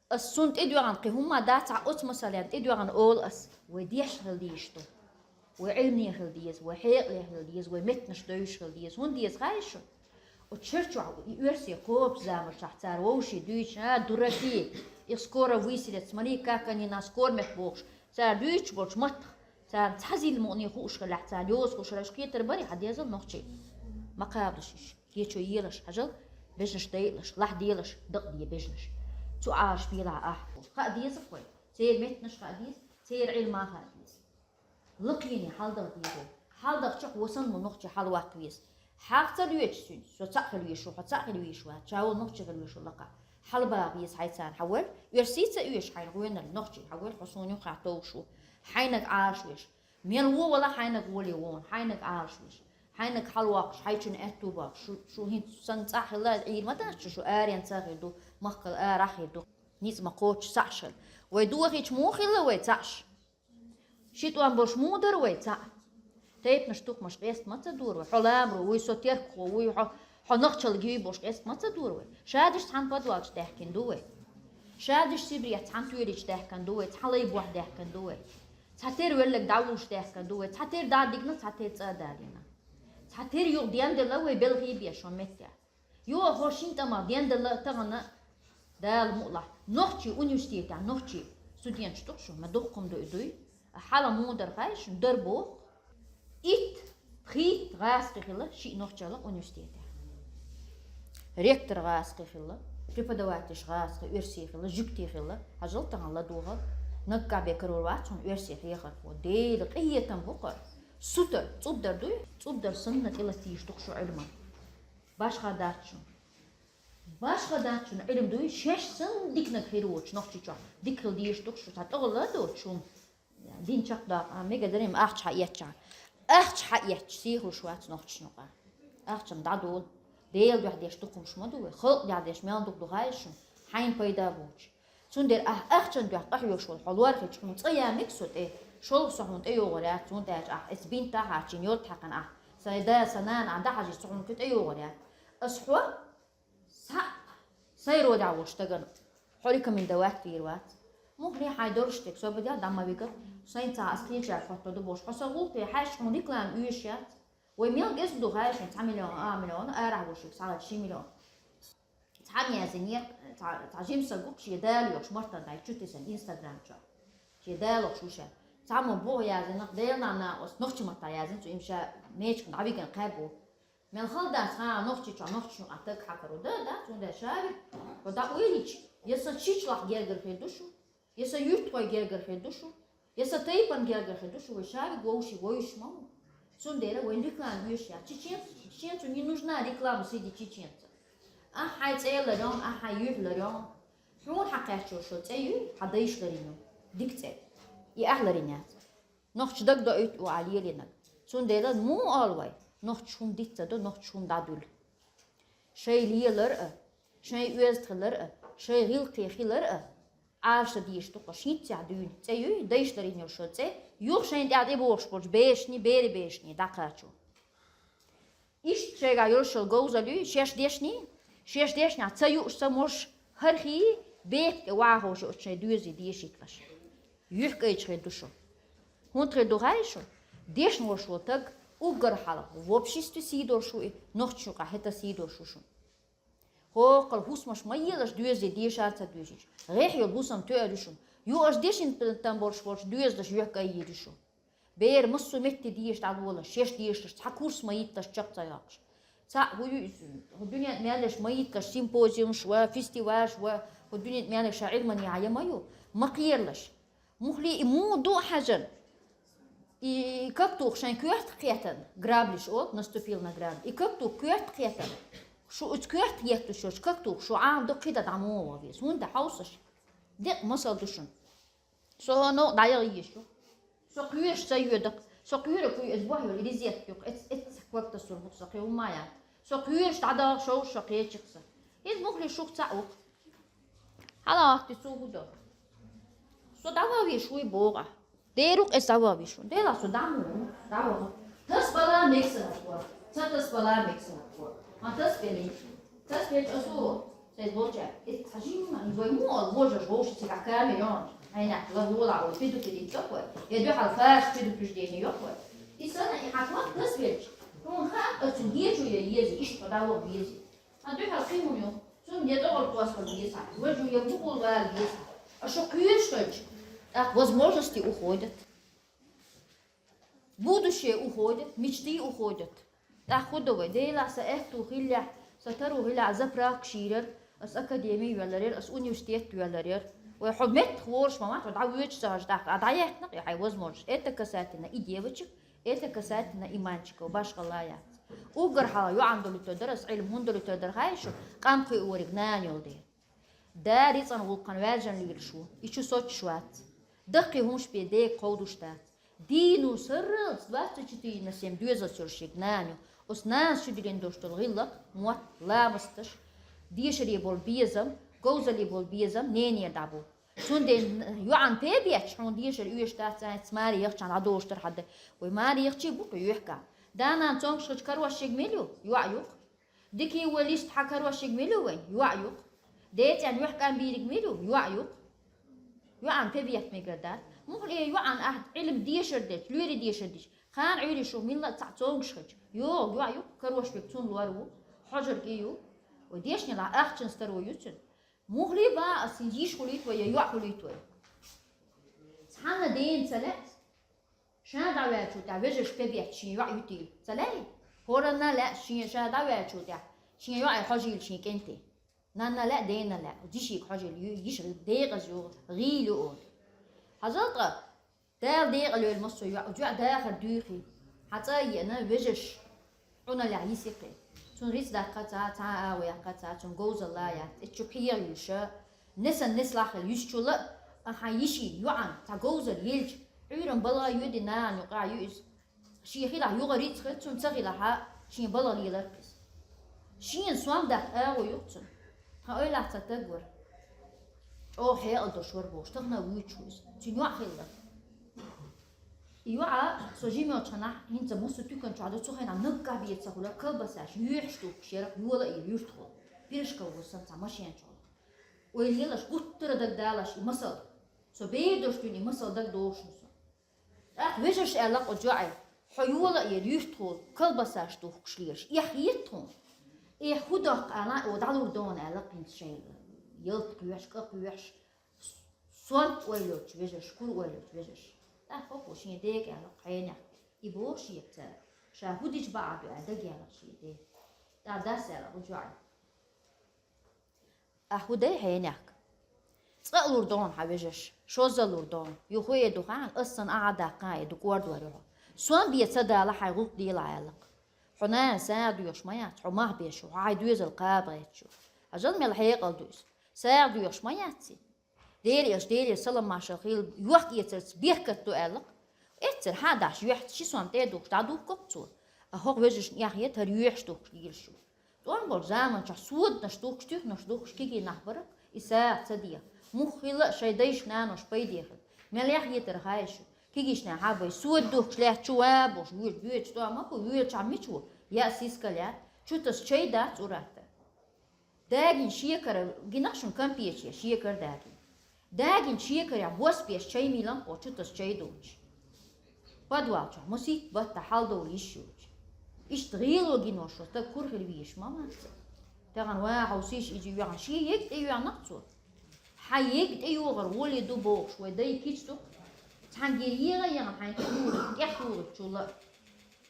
Ас цунна тӀедоьгӀна кхин хӀумма дац, цхьа оцу масална тӀедоьгӀна олу ас: вай дешна хила дезаш ду. Вай Ӏилмане хила деза, вай хьекъале хила деза, вай меттанаш девзаш хила деза. ХӀунда деза хаьий шуна? Оцу шарчохь и оьрсий кхобуш заманчохь цара вовшийн дуьйцуш, а, дураки, их скоро выселят, смотри, как они нас кормят бохуш. Цара дуьйцуш болчу маттах, царна цхьа зилла мукъане хууш хилахь, царна йоза хууш хилахь, кхетар барий хьан дезал нохчий? Ма кхабалаш иш. Кечо елаш хьажал, бежнаш дайалаш, лахь делаш, дакъаде бежнаш. Цу Ӏалаш белахь ахь. Хаа деза вай. Церан меттанаш хаа деза, церан Ӏилма хаа деза. Лакхене хьалдагӀа деза. ХьалдагӀчохь васан ма нохчи хьалаваккха веза. ХьагӀ ца лоьцу цуьнца, со цхьаъ хила везаш ву, хьо цхьаъ хила везаш вац, ша волу нохчи хила везаш ву лакха. ХьалабагӀа веза хьай царна, хьан валь, оьрсий ца оьшу хьайна гӀоьнал, нохчи хьан валь, хьо суна юххе товш ву. Хьайнаг Ӏалаш веш. Мел вон вала хьайнаг воле вон, хьайнаг Ӏалаш веш. Хьайнаг хьалавоккхуш, хьайчунна аьтту боккхуш, шу, шу хӀинца санна цӀахь хилла, Ӏийр ма дац шу, шу аренца хир ду, махкал арахь хир ду. Ницкъ ма кхочуш цхьаъш хила. Вай дохийча муха хилла вай цхьаъш? Ши тӀом болуш муха дара вай цхьаъ? Тайпанаш, тухмаш къеста ма ца дора вай. Хьо ламаро вуй, со теркахо вуй, хьо, хьо нахчалг юй бохуш къеста ма ца дора вай. Шадерш цхьана подвалчу даьхкина ду вай. Шадерш Сибрех цхьана тоьличу даьхкина ду вай, цхьана лай бохь даьхкина ду вай. Цхьа тера веллаг дӀавуш даьхкина ду вай, цхьа тера дӀа а дигна, цхьа тера цӀа а далийна. Цхьа тера юха денделла вай белхий беш хӀун меттехь. Йо, хӀо шин тӀамах денделла а тахана, Дала мукъалахь, нохчий университетехь, нохчий студенташ ду шу, ма дуккха хӀума ду и дуй. Хьала муха дара хаьий шуна, дара боху. Итт, пхийтта гӀазкхи хилла шиъ нохчалла университетехь. Ректор гӀазкхи хилла, преподавательш гӀазкхи, оьрсий хилла, жуьгтий хилла, хьажал тахана ладогӀа, наггахь бен карор вац хьуна оьрсий хьехархо. Дела, къинхетам бу-кх. Сутара, цӀубдар дуй? ЦӀубдар санна тӀелатийша ду-кх шу Ӏилман. Башха дац шуна. Башха дац шуна, Ӏилма дуй, шаьш санна диканиг хир воцуш Нохчийчохь. Дика хила дезаш ду-кх шу, цхьа тӀе гӀо ладоцуш хӀума. Дин чекхдаха, а, мега дарий-м ахча хьаэцча. Ахча хьаэцча, сий хуьлуш вац нохчашна юкъахь. Ахча-м дӀадолу. Делан дуьхьа деш дукха хӀумаш ма ду вай. Халкъан дуьхьа деш мел дукха ду хаьий шуна, хьайна пайда боцуш. Цундела ахь ахчан дуьхьа къахьоьгуш волу хьо лорахь хилча, хьуна цӀа ян мега со тӀе. ШолгӀа со хьуна тӀейогӀур яц, цундела ахь эцу бинт тӀехь хьарчийна, йолт хьаькхна ахь. Сайн да, сан нана ахь дӀахьажийча, со хьуна кхин тӀейогӀур яц. Ас хьо Цхьаъ сайн родехь волчу стагана хьо рекомендовать вийр вац. Муххале хьайн долуш дерг, собаре дӀа ма вигал, сайн цхьа ас кхечаьрга хӀотто ду бохуш, хьо сан гӀуллакхе хьаьжча, хьуна реклама оьшуш яц. Вай мел кӀезиг ду хаьий шуна, цхьа миллион, а миллион, арахь волчуьнга схьалаьцча ши миллион. Цхьамма яздинера, цхьа, цхьа жима стаг ву-кх, шен дала йолуш мартан дай чу тесна Instagram чохь. Шен дала йолуш ву ша. Цхьаммо боху яздина, Делан накъост, нохчийн маттахь яздина цо, имма ша мечкан дӀавигина кхаьб ву. Мел хала дац, хьан Нохчийчохь нохчашна юкъахь таг хьакхаро. Да, да, цундела ша виг хьо дӀа ойла йича, я сан чичлахь гергара хир ду шу, я сан юьртахой гергара хир ду шу, я сан тайпана гергара хир ду шу, вай ша виг вовшийн вовзуш ма ву. Цундела вайна реклама оьшуш яц. Чеченцу, чеченцу не нужна реклама среди чеченцев. Ахь хьайн цӀе ларйо, ахь хьайн юьхь ларйо. Хьуна хьан кхаьччо шо цӀе юй, хьан дайша ларйина ю. Дика цӀе. И ахь ларйина яц. Нохчо дагадоуьйту ву ахь лелийнарг. Цундела муха олу вай, нохчаша хӀума диц ца до, нохчаша хӀума дӀадуьллу. Шайн лелар а, шайн оьзда хилар а, шайн гӀиллакхе хилар а Ӏалашдан дезаш ду-кх, хӀинццехь дуьйна цӀе юй, дайша ларйина йолу шо цӀе, юха шайна тӀехь тӀебогӀуш болчу бешний, берийн бешний дӀакхачо. Иштта шайгахь йолуш йолу говзаллий, шаьш дешний, шаьш дешнехь ца юуш, ца можуш, хӀара хий, бепиг тӀе вахоша оцу шайн доьзий дешийталаш. ЮьхькӀайча хир ду шу. ХӀунда хир ду хаьий шу? Дешна волуш волу таг уггар хьалха в обществе сий долуш ву и, нохчашна юкъахь хӀета сий долуш ву шуна. Хохкал хӀусамаш ма елаш, доьзаде дешар ца доьшуш. ГӀехьа йола хӀусам тоьар ю шуна. Юаш дешин там болуш болчу доьзалаш йоьхка йийр ю шу. Бер массо а метте деша дӀалолаш, шеш дешалаш, цхьа курс ма йитталаш, чекх ца йоккхуш. Цхьаъ хӀу ю иза, хӀу дуьнен тӀа мел еш ма йитталаш, симпозиумаш ва, фестивалаш ва, хӀу дуьнен тӀа мел еш ша Ӏилманехьа я ма ю, ма кхералаш. Мухли и муха ду хьажан? И как тух шайн коьрта кхетан, граблиш олу, наступил на грабли. И как тух коьрта кхетан? Шу иза коьрта етташ йош, как тух шу Ӏама ду кхида дӀа муха веза? ХӀунда хьовсаш? Декъа масал ду шуна. Со хьо новкъа дӀаяха йиш ю. Со кхоьруш ца йоьдакх. Со кхоьру кхуй иза бохь йолу, и резетка юккъе, эц-, эц-, эццахь ког тасур бу-кх со, кхин хӀумма а яц. Со кхоьруш дӀадахча шовзткъа шо кхечи-кх сан. Иза мухли шух ца а ву-кх. Хьала ахти цо хӀу до. Со дӀавахвеш вуй боху ахь. Дера ву-кх иза дӀавахвеш ву. Делахь со дӀа ма ву, дӀаваха. Тасбала мексанакхо. Ца тасбала мексанакхо. Ма тасбелий. Тасбелча асо. Сайз болча. Иза цхьа жимма, вай муха вожаш вовши цигахь камера йон. Айнак ла вола вай педупредить йохуй. Я дуьхьал фарш предупреждение йохуй. И сана и хьакмат тасбелча. Хьуна хаьа, ацу дечу я еза, иштта дӀаваха веза. А дуьхьал кхин хӀума ю. Цунна я тӀогӀал кхоскал деза, важа я бухул вала деза. А шу кхоьруш хилча, тӀаккха возможности уходят. Будущее уходит, мечты уходят. ТӀаккха хӀу до вай, Делахь сан аьтту хиллехь, сан таро хиллехь, заправка шийрар, ас академи йоьлларьяр, ас университет йоьлларьяр. Вай хьо меттах вораш ма вац, хьо дӀавоьдуш ца хьажа тӀаккха, а дӀаяьккхина-кх и хьайн возможность. Это касательно и девочек, это касательно и мальчиков, башхалла яц. Уггар хьалха йоӀан долуьйтур дара ас, Ӏилма хӀунда долуьйтур дара хаьий шу, къам кхиориг нана йолу дела. Да рицкъан гӀуллакхана ваьржина лелаш ву, и чу соцуш вац. Даккхий хӀумаш бен дега кховдуш дац. Дийна ву сарралц двадцать четыре на семь доьзалца йолуш ерг нана ю. Оцу нанас чу диллина долуш долу гӀиллакх, мотт, ламасташ, дешаре болу безам, говзалле болу безам ненера дӀабу. Цундела йоӀан пе бетташ хьуна дешар оьшуш дац, цаьрца маре яхчахьана дӀадолуш дара хьан да. Вай маре яхчий бу-кх йоьхкан. Да-нана цомгуш хилча карош ерг мила ю? ЙоӀ ю-кх. Дикий вай лист хьан карош ерг мила ю вайн? ЙоӀ ю-кх. ДецӀен юьхькӀан бийриг мила ю? ЙоӀ ю-кх. ЙоӀан пе бетта мегар дац. Муххале йоӀан ахь Ӏилма дешар дечу, лоьри дешар дича, кхана Ӏуьйре шу милла а цхьаъ цомгуш хилча, йогӀу йоӀ ю-кх, карош берг цунна лор ву, хьожарг и ю. Вай дешнелахь ахчан старо ю цуьнан. Муххале бан ас, йиш хуьлуьйту вай я йоӀ хуьлуьйту вай? Цхьанна дена ца лаьа. Ша дӀаваьллачул тӀаьхьа вежарша пе бетташ шен йоӀ ютийла ца лаьий? ХӀоранна а лаьа шен ша дӀаваьллачул тӀаьхьа шен йоӀе хьожийла шен кӀентий. Нанна а лаьа, дена а лаьа, дишига хьожийла ю, йиш декъаза ю, гӀийла ю олу. Хьажал ткъа, Дала декъала йойла массо а йоӀ, йоӀ дахар дуьйхий. Хьан цӀа а еана, вежарша Ӏуналлехь йисикхи. Цунна рицкъ даккха ца, цхьа а агӀо яккха ца, цунна говзалла а яц. Эцчу кхегӀа юьйша, несан несла хила юьсучул а, а хьан йишин, йоӀан цхьа говзалла елча, Ӏуьйранна балгӀа йоьдий нахана юкъахь ю иза. Шен хилахь юха рицкъ хир, цунна ца хилахь а, шен балгӀа лелар-кх иза. Шена сом даккха агӀо ю-кх цунна. Тхан ойлахь цхьа стаг вара. ЧӀогӀа хьекъал долуш вара бохуш, тахана а вуьйцуш ву иза. Цуьнан йоӀ хилла. И йоӀа со жима йолчу хенахь, хӀинца массо а туькан чохь ду, цу хенахь наггахь бен ца хуьлура, колбасаш юьхьаш тухкуш яра-кх, йола а йира юьртахо. Пирожков ву сан цхьа машен чохь. Ойла елаш, гуттара а дагадалаш и масал. Со бер долуш дуьйна и масал дагадогӀуш ду со. ТӀаккха вежарша аьлла-кх оцу йоӀе: «Хьо йола а йира юьртахо, колбасаш тухкуш лелаш, эхь хета тхуна?» Эхь хӀун доккху аьлла, о, дӀалур дона аьлла-кх хӀинца шайн ялта кхоьхьуш, кӀа кхоьхьуш. Сонта ойла йолчу вежарша, кура ойла йолчу вежарша. ТӀаккха хӀокхо шен дега аьлла-кх хьенех, и боху шеца цара, ша хӀун дича бакъахь ду аьлла, дага яьлла-кх шен де. ТӀаккха дас аьлла-кх оцу йоӀе: «Ахь хӀун дай хьенехка? Цкъа а лур дона хьан вежарша, шозза а лур дона. Юха хӀун э ду хаьа хьуна, ас санна ахь а даккха а э ду, кӀордор ю хьо. Сом бен ца дала хьайн гӀуллакх делахь», аьлла-кх. Хьо нана сагӀа доьхуш ма яц, хьо мах беш ю, хьо хьайн доьзал кхаба гӀерташ ю. Хьажал, мел хьекъал ду иза. СагӀа доьхуш ма яц и. Дера эш, Делера салам маршалла хуьлда, йохк-эцарца беркат ду аьлла-кх. Эццара хьа а дахьаш, юьхьца ши сом тӀе а духкуш, дӀадухку-кх цо. А хӀокху вежаршна эхь хета хӀара юьхьаш тухкуш лелаш ю. ТӀом болчу заманчохь соднаш тухкуш, туьхнаш тухкуш кегий нах бара-кх, и сагӀа ца деха. Муххале а шайн дайша-наноша пайде хила. Мел эхь хетара хаьий шу? Кегийчу нахана хьа а бай, сода духкуш лаьтташ чу ван а бохуш, воьжа боьдуш тӀом а бу, воьжачохь мича ву? Яа сискал яц, чу таса чай дац ур-аттара. Дагийна шекар, гина-кх шуна кампеташ, шекар дагийна. Дагийна шекарехь бос беш чай мийлан-кх, чу таса чай доцуш. Подвал чохь масийтта баттахь хьаладовла йиш йоцуш. Иштта гӀело гина волуш стаг кура хила везаш ма вац. Тахан ваха сиш изи вяха ши ек тӀе вяхнах цо. Хьа ек тӀе югӀар воли ду бохуш, вай дай кич ду. Цхьанге егӀа егӀа хьайн тӀе югӀар, тӀех югӀар чула.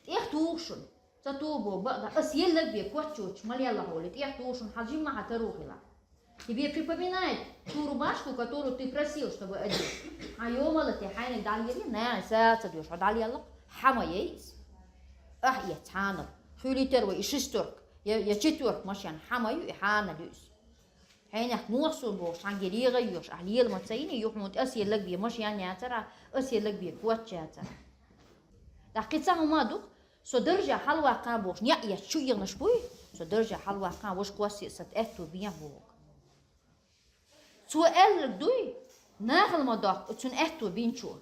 ТӀех тухушун. Ца ту бо бакъда, ас еллаг бе коччочу, ма лелла хьоли, тӀех тухушун, хьажимма хьа тару хила. Тебе припоминает ту рубашку, которую ты просил, чтобы одеть. Хьа йомала те хьайна дӀалгери, наьха саца дуьш, хьо дӀалеллах, хьама яйц. Ах, я цхьанар. Хуьли тер вай, и шестерк, я, я четверк машен, хьама ю, и хьана дуьс. Хьенех мохсур бохуш, цхьанге регӀа йош, ахь лела ма ца йина, юхьмут ас еллаг бе машен яцара, ас еллаг бе коччацара. ТӀаккха кхин цхьа хӀума ду-кх, со даржа хьалваккхана бохуш, неӀ еш чу егӀнаш буй, со даржа хьалваккхана, ваша кхоссий сат аьтту бен боху. Цо аьлларг дуй, нахала ма доккху цуьнан аьтту бинчо.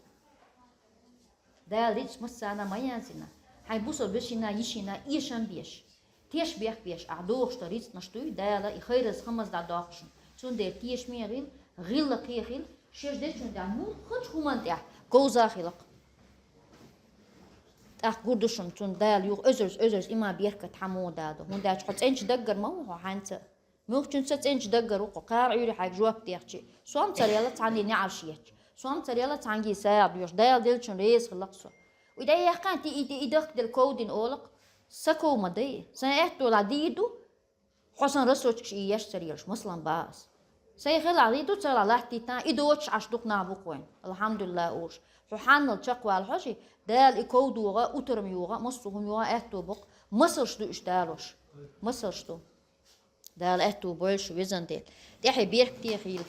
Дала рицкъ массарна ма янзина, хьайн бусалба вешина, йишина эшам беш, теш бехк беш, ахь дохуш дан рицкънаш дуй, Дала и хайраз хамаз дӀадоккхушна. Цундела тешаме хила, гӀиллакхе хила, шеш дечун тӀехь муххалчу хӀуманна тӀехь говза хила-кх. ТӀаккха гур ду шуна, цунна Дала юха оьзарз-оьзарз иман беркат хьан муха дадо, хӀунда аьлча хьо цӀеначу даггара ма ву хьо хьаьнца. Муьлххачуьнца цӀеначу даггара ву-кх хьо, кхара Ӏуьйре хьайга жоп дехчи, сом ца лела цхьанне неӀарш етташ, сом ца лела цхьанге сагӀа доьхуш, Дала деллачун реза хила-кх со. И дӀаяьккхина тӀе, и тӀе, и дахкаделла ков дина олу-кх, сан ков ма дай, сан аьтту ла дийр ду, хьо сан расочкаш и еш ца лелаш, масалан, бах ас. Сайн хилахь дийр ду, ца хилахь латтийтан, и доцуш Ӏаш дукха нах бу-кх вайн, алхьамдулиллахӀ олуш. Хьо хьаннал чекхвала хьожий, Дала и ков догӀа, утарма йогӀа, массо а хӀума йогӀа аьтту боккху, масалш ду уьш далош. Масалш ду. Дала аьтту бойла шу, везан Дела. ТӀаьхье беркате хила.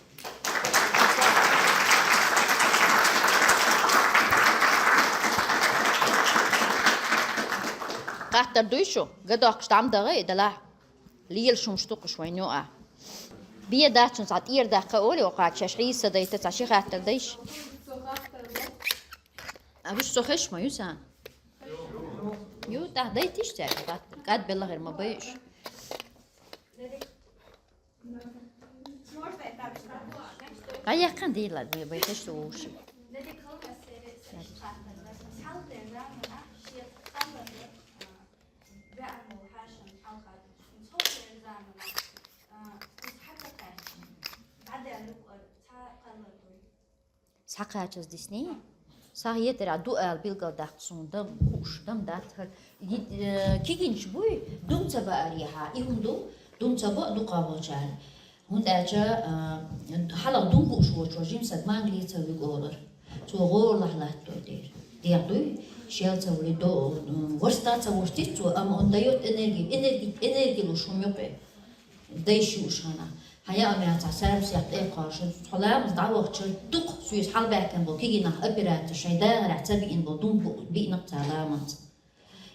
Хаттар дуй шу? Гадоккхуш дӀа ма даха и, далахь. Лелаш хӀумаш ду-кх уьш вайн юкъахь. Бен дац шуна цхьа тӀера даккха олий, окхача шаьш хьийса дайта цхьа ши хаттар дайша. А вуьш со хезаш ма ю сан? Ю, тӀаккха дайтиш цаьрга хаттар. КӀадбелла хир ма бай уьш. ДӀаяьккхина дийла, вай, вай тешна вовши. Схьакхачаза дисний? Схьахетарехь ду ала билгалдаккха суна, дам хууш, дам дац хӀара. Йи-, э, кигинчу буй, дум ца баарехьа, и хӀума ду, дум ца баа дукхахволчара. ХӀунда аьлча, а, хьалха дум бууш волчо жимсаг мангли ца вуьгу олура. Цо гӀорлахь латтор дера. ДегӀ дуй, шел ца вули до, м, ворста ца вуш тиц цо, амма он даёт энергию, энерги-, энерги луш хӀума юкъе. Дайша юуш хьана. Хьан яа меца сармсех тӀе кхоша, цхьа ламаз дӀавахча, дукха суьйса хьалабаьхкина болу кигинах операци шайн дагӀарехь ца биъна болу дум бу-, биъна-кх цара ламанца.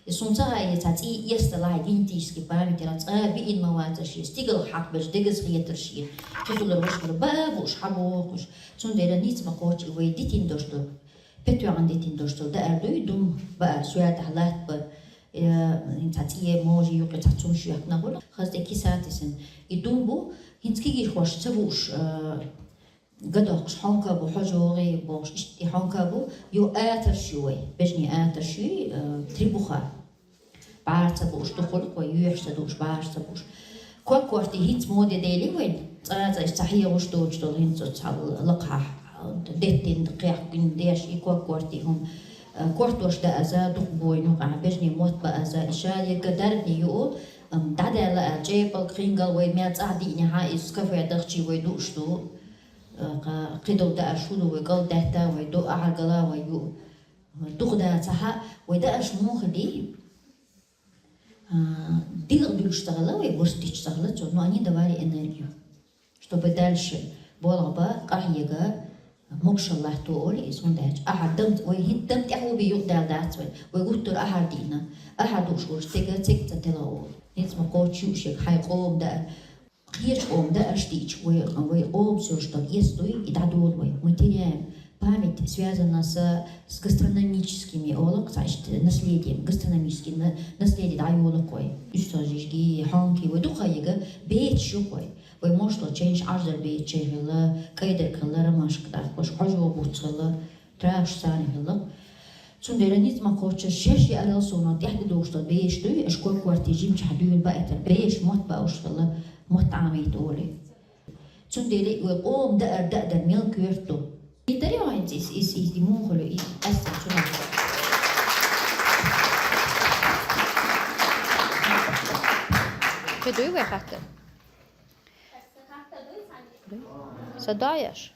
И суна ца хаьа, цхьа цӀий эста лахьа генетический память яра, цкъа а биъна ма вацара шен, стигала хьакхабелча дегаза хетара шена. Кхидолара ваша хилла, баа бууш хьан бохуш. Цундела ница ма кхоччу и вай дитина долуш долу, петоьгӀан дитина долуш долу даар дуй, дум баар, соьтахь латта бара. Э, цхьа цӀе може юкъе цхьа цунна шоьхкина гӀур. Хаза тӀе киса а тесина. И дум бу, хӀинца кегийрхошца ца бууш, э, гадоккхуш хьонка бу, хьожогӀий бохуш, иштта и хьонка бу, ю атарш ю вай, бежнийн атарш ю, э, требуха. БӀара ца бууш дукхулг вай, йоьхуш ца дууш, бӀара ца бууш. Ког-кортий хӀинца моде дели вайн, цкъа-цкъа иштта цхьа хьегӀуш доцуш долу хӀинца оцу цхьа лакхахь, деттина, кхехкина деш и ког-кортий хӀума. Э, кортош дааза, дукха бойна юкъахь, бежнийн мотт бааза, и ша ерга дарбане ю, ам, дӀадаьлла аьлла, чӀепалг, хингал вай мел цӀахь диънехьа, иза кафе дахчий вай дууш ду. Э, кха-, кхидолу даарш хӀун ду вай, кӀал даьтта вай ду, ахьаргала вай ю. Дукха дацахьа, вай даарш муха дий? А, дилха дуьлуш ца хилла вай, ворстича ца хилла цо, но они давали энергию. Чтобы дальше болх бан, къахьега, могушалла латто олу иза, хӀунда аьлча ахьар дам, вай хӀинца дам тӀехь а бен юкъадаьлла дац вай. Вай гуттар а ахьар диъна, ахьар дууш волчу стеган цег ца тела олу. ХӀинца ма кхоччу юушег хьайн къоман даар. Кхечу къоман даарш диъча, вай, вай къоман соьлуш долу эс дуй, и дӀадолу вай. Мы теряем. Память связана с, с гастрономическими, олу-кх, цхьа иштта наследием, гастрономический на-, наследие дӀайолу-кх вай. УьстагӀ жижигий, хьонкий, вай дукха ега бецаш ю-кх вай. Вай мошто чайнаш Ӏарждар бецаш чай хилла, кӀайдарг хилла, ромашка даккхаш, хьожо буц хилла, траваш царна хилла. Цундела низ ма кхоччуш, шаьш яарал сона тӀехьа дохуш долу беш дуй, аша кор-кортий жимчохь дуьйна баийтар, беш мотт бууш хилла, мотт Ӏамийта олий. Цундела и вай къоман даар даа дар мел коьрта ду. И даре хьайна иза, иза, иза, иза муха хуьлу, иза, аса цунах. Кхин дуй вай хаттар? Са дайаш?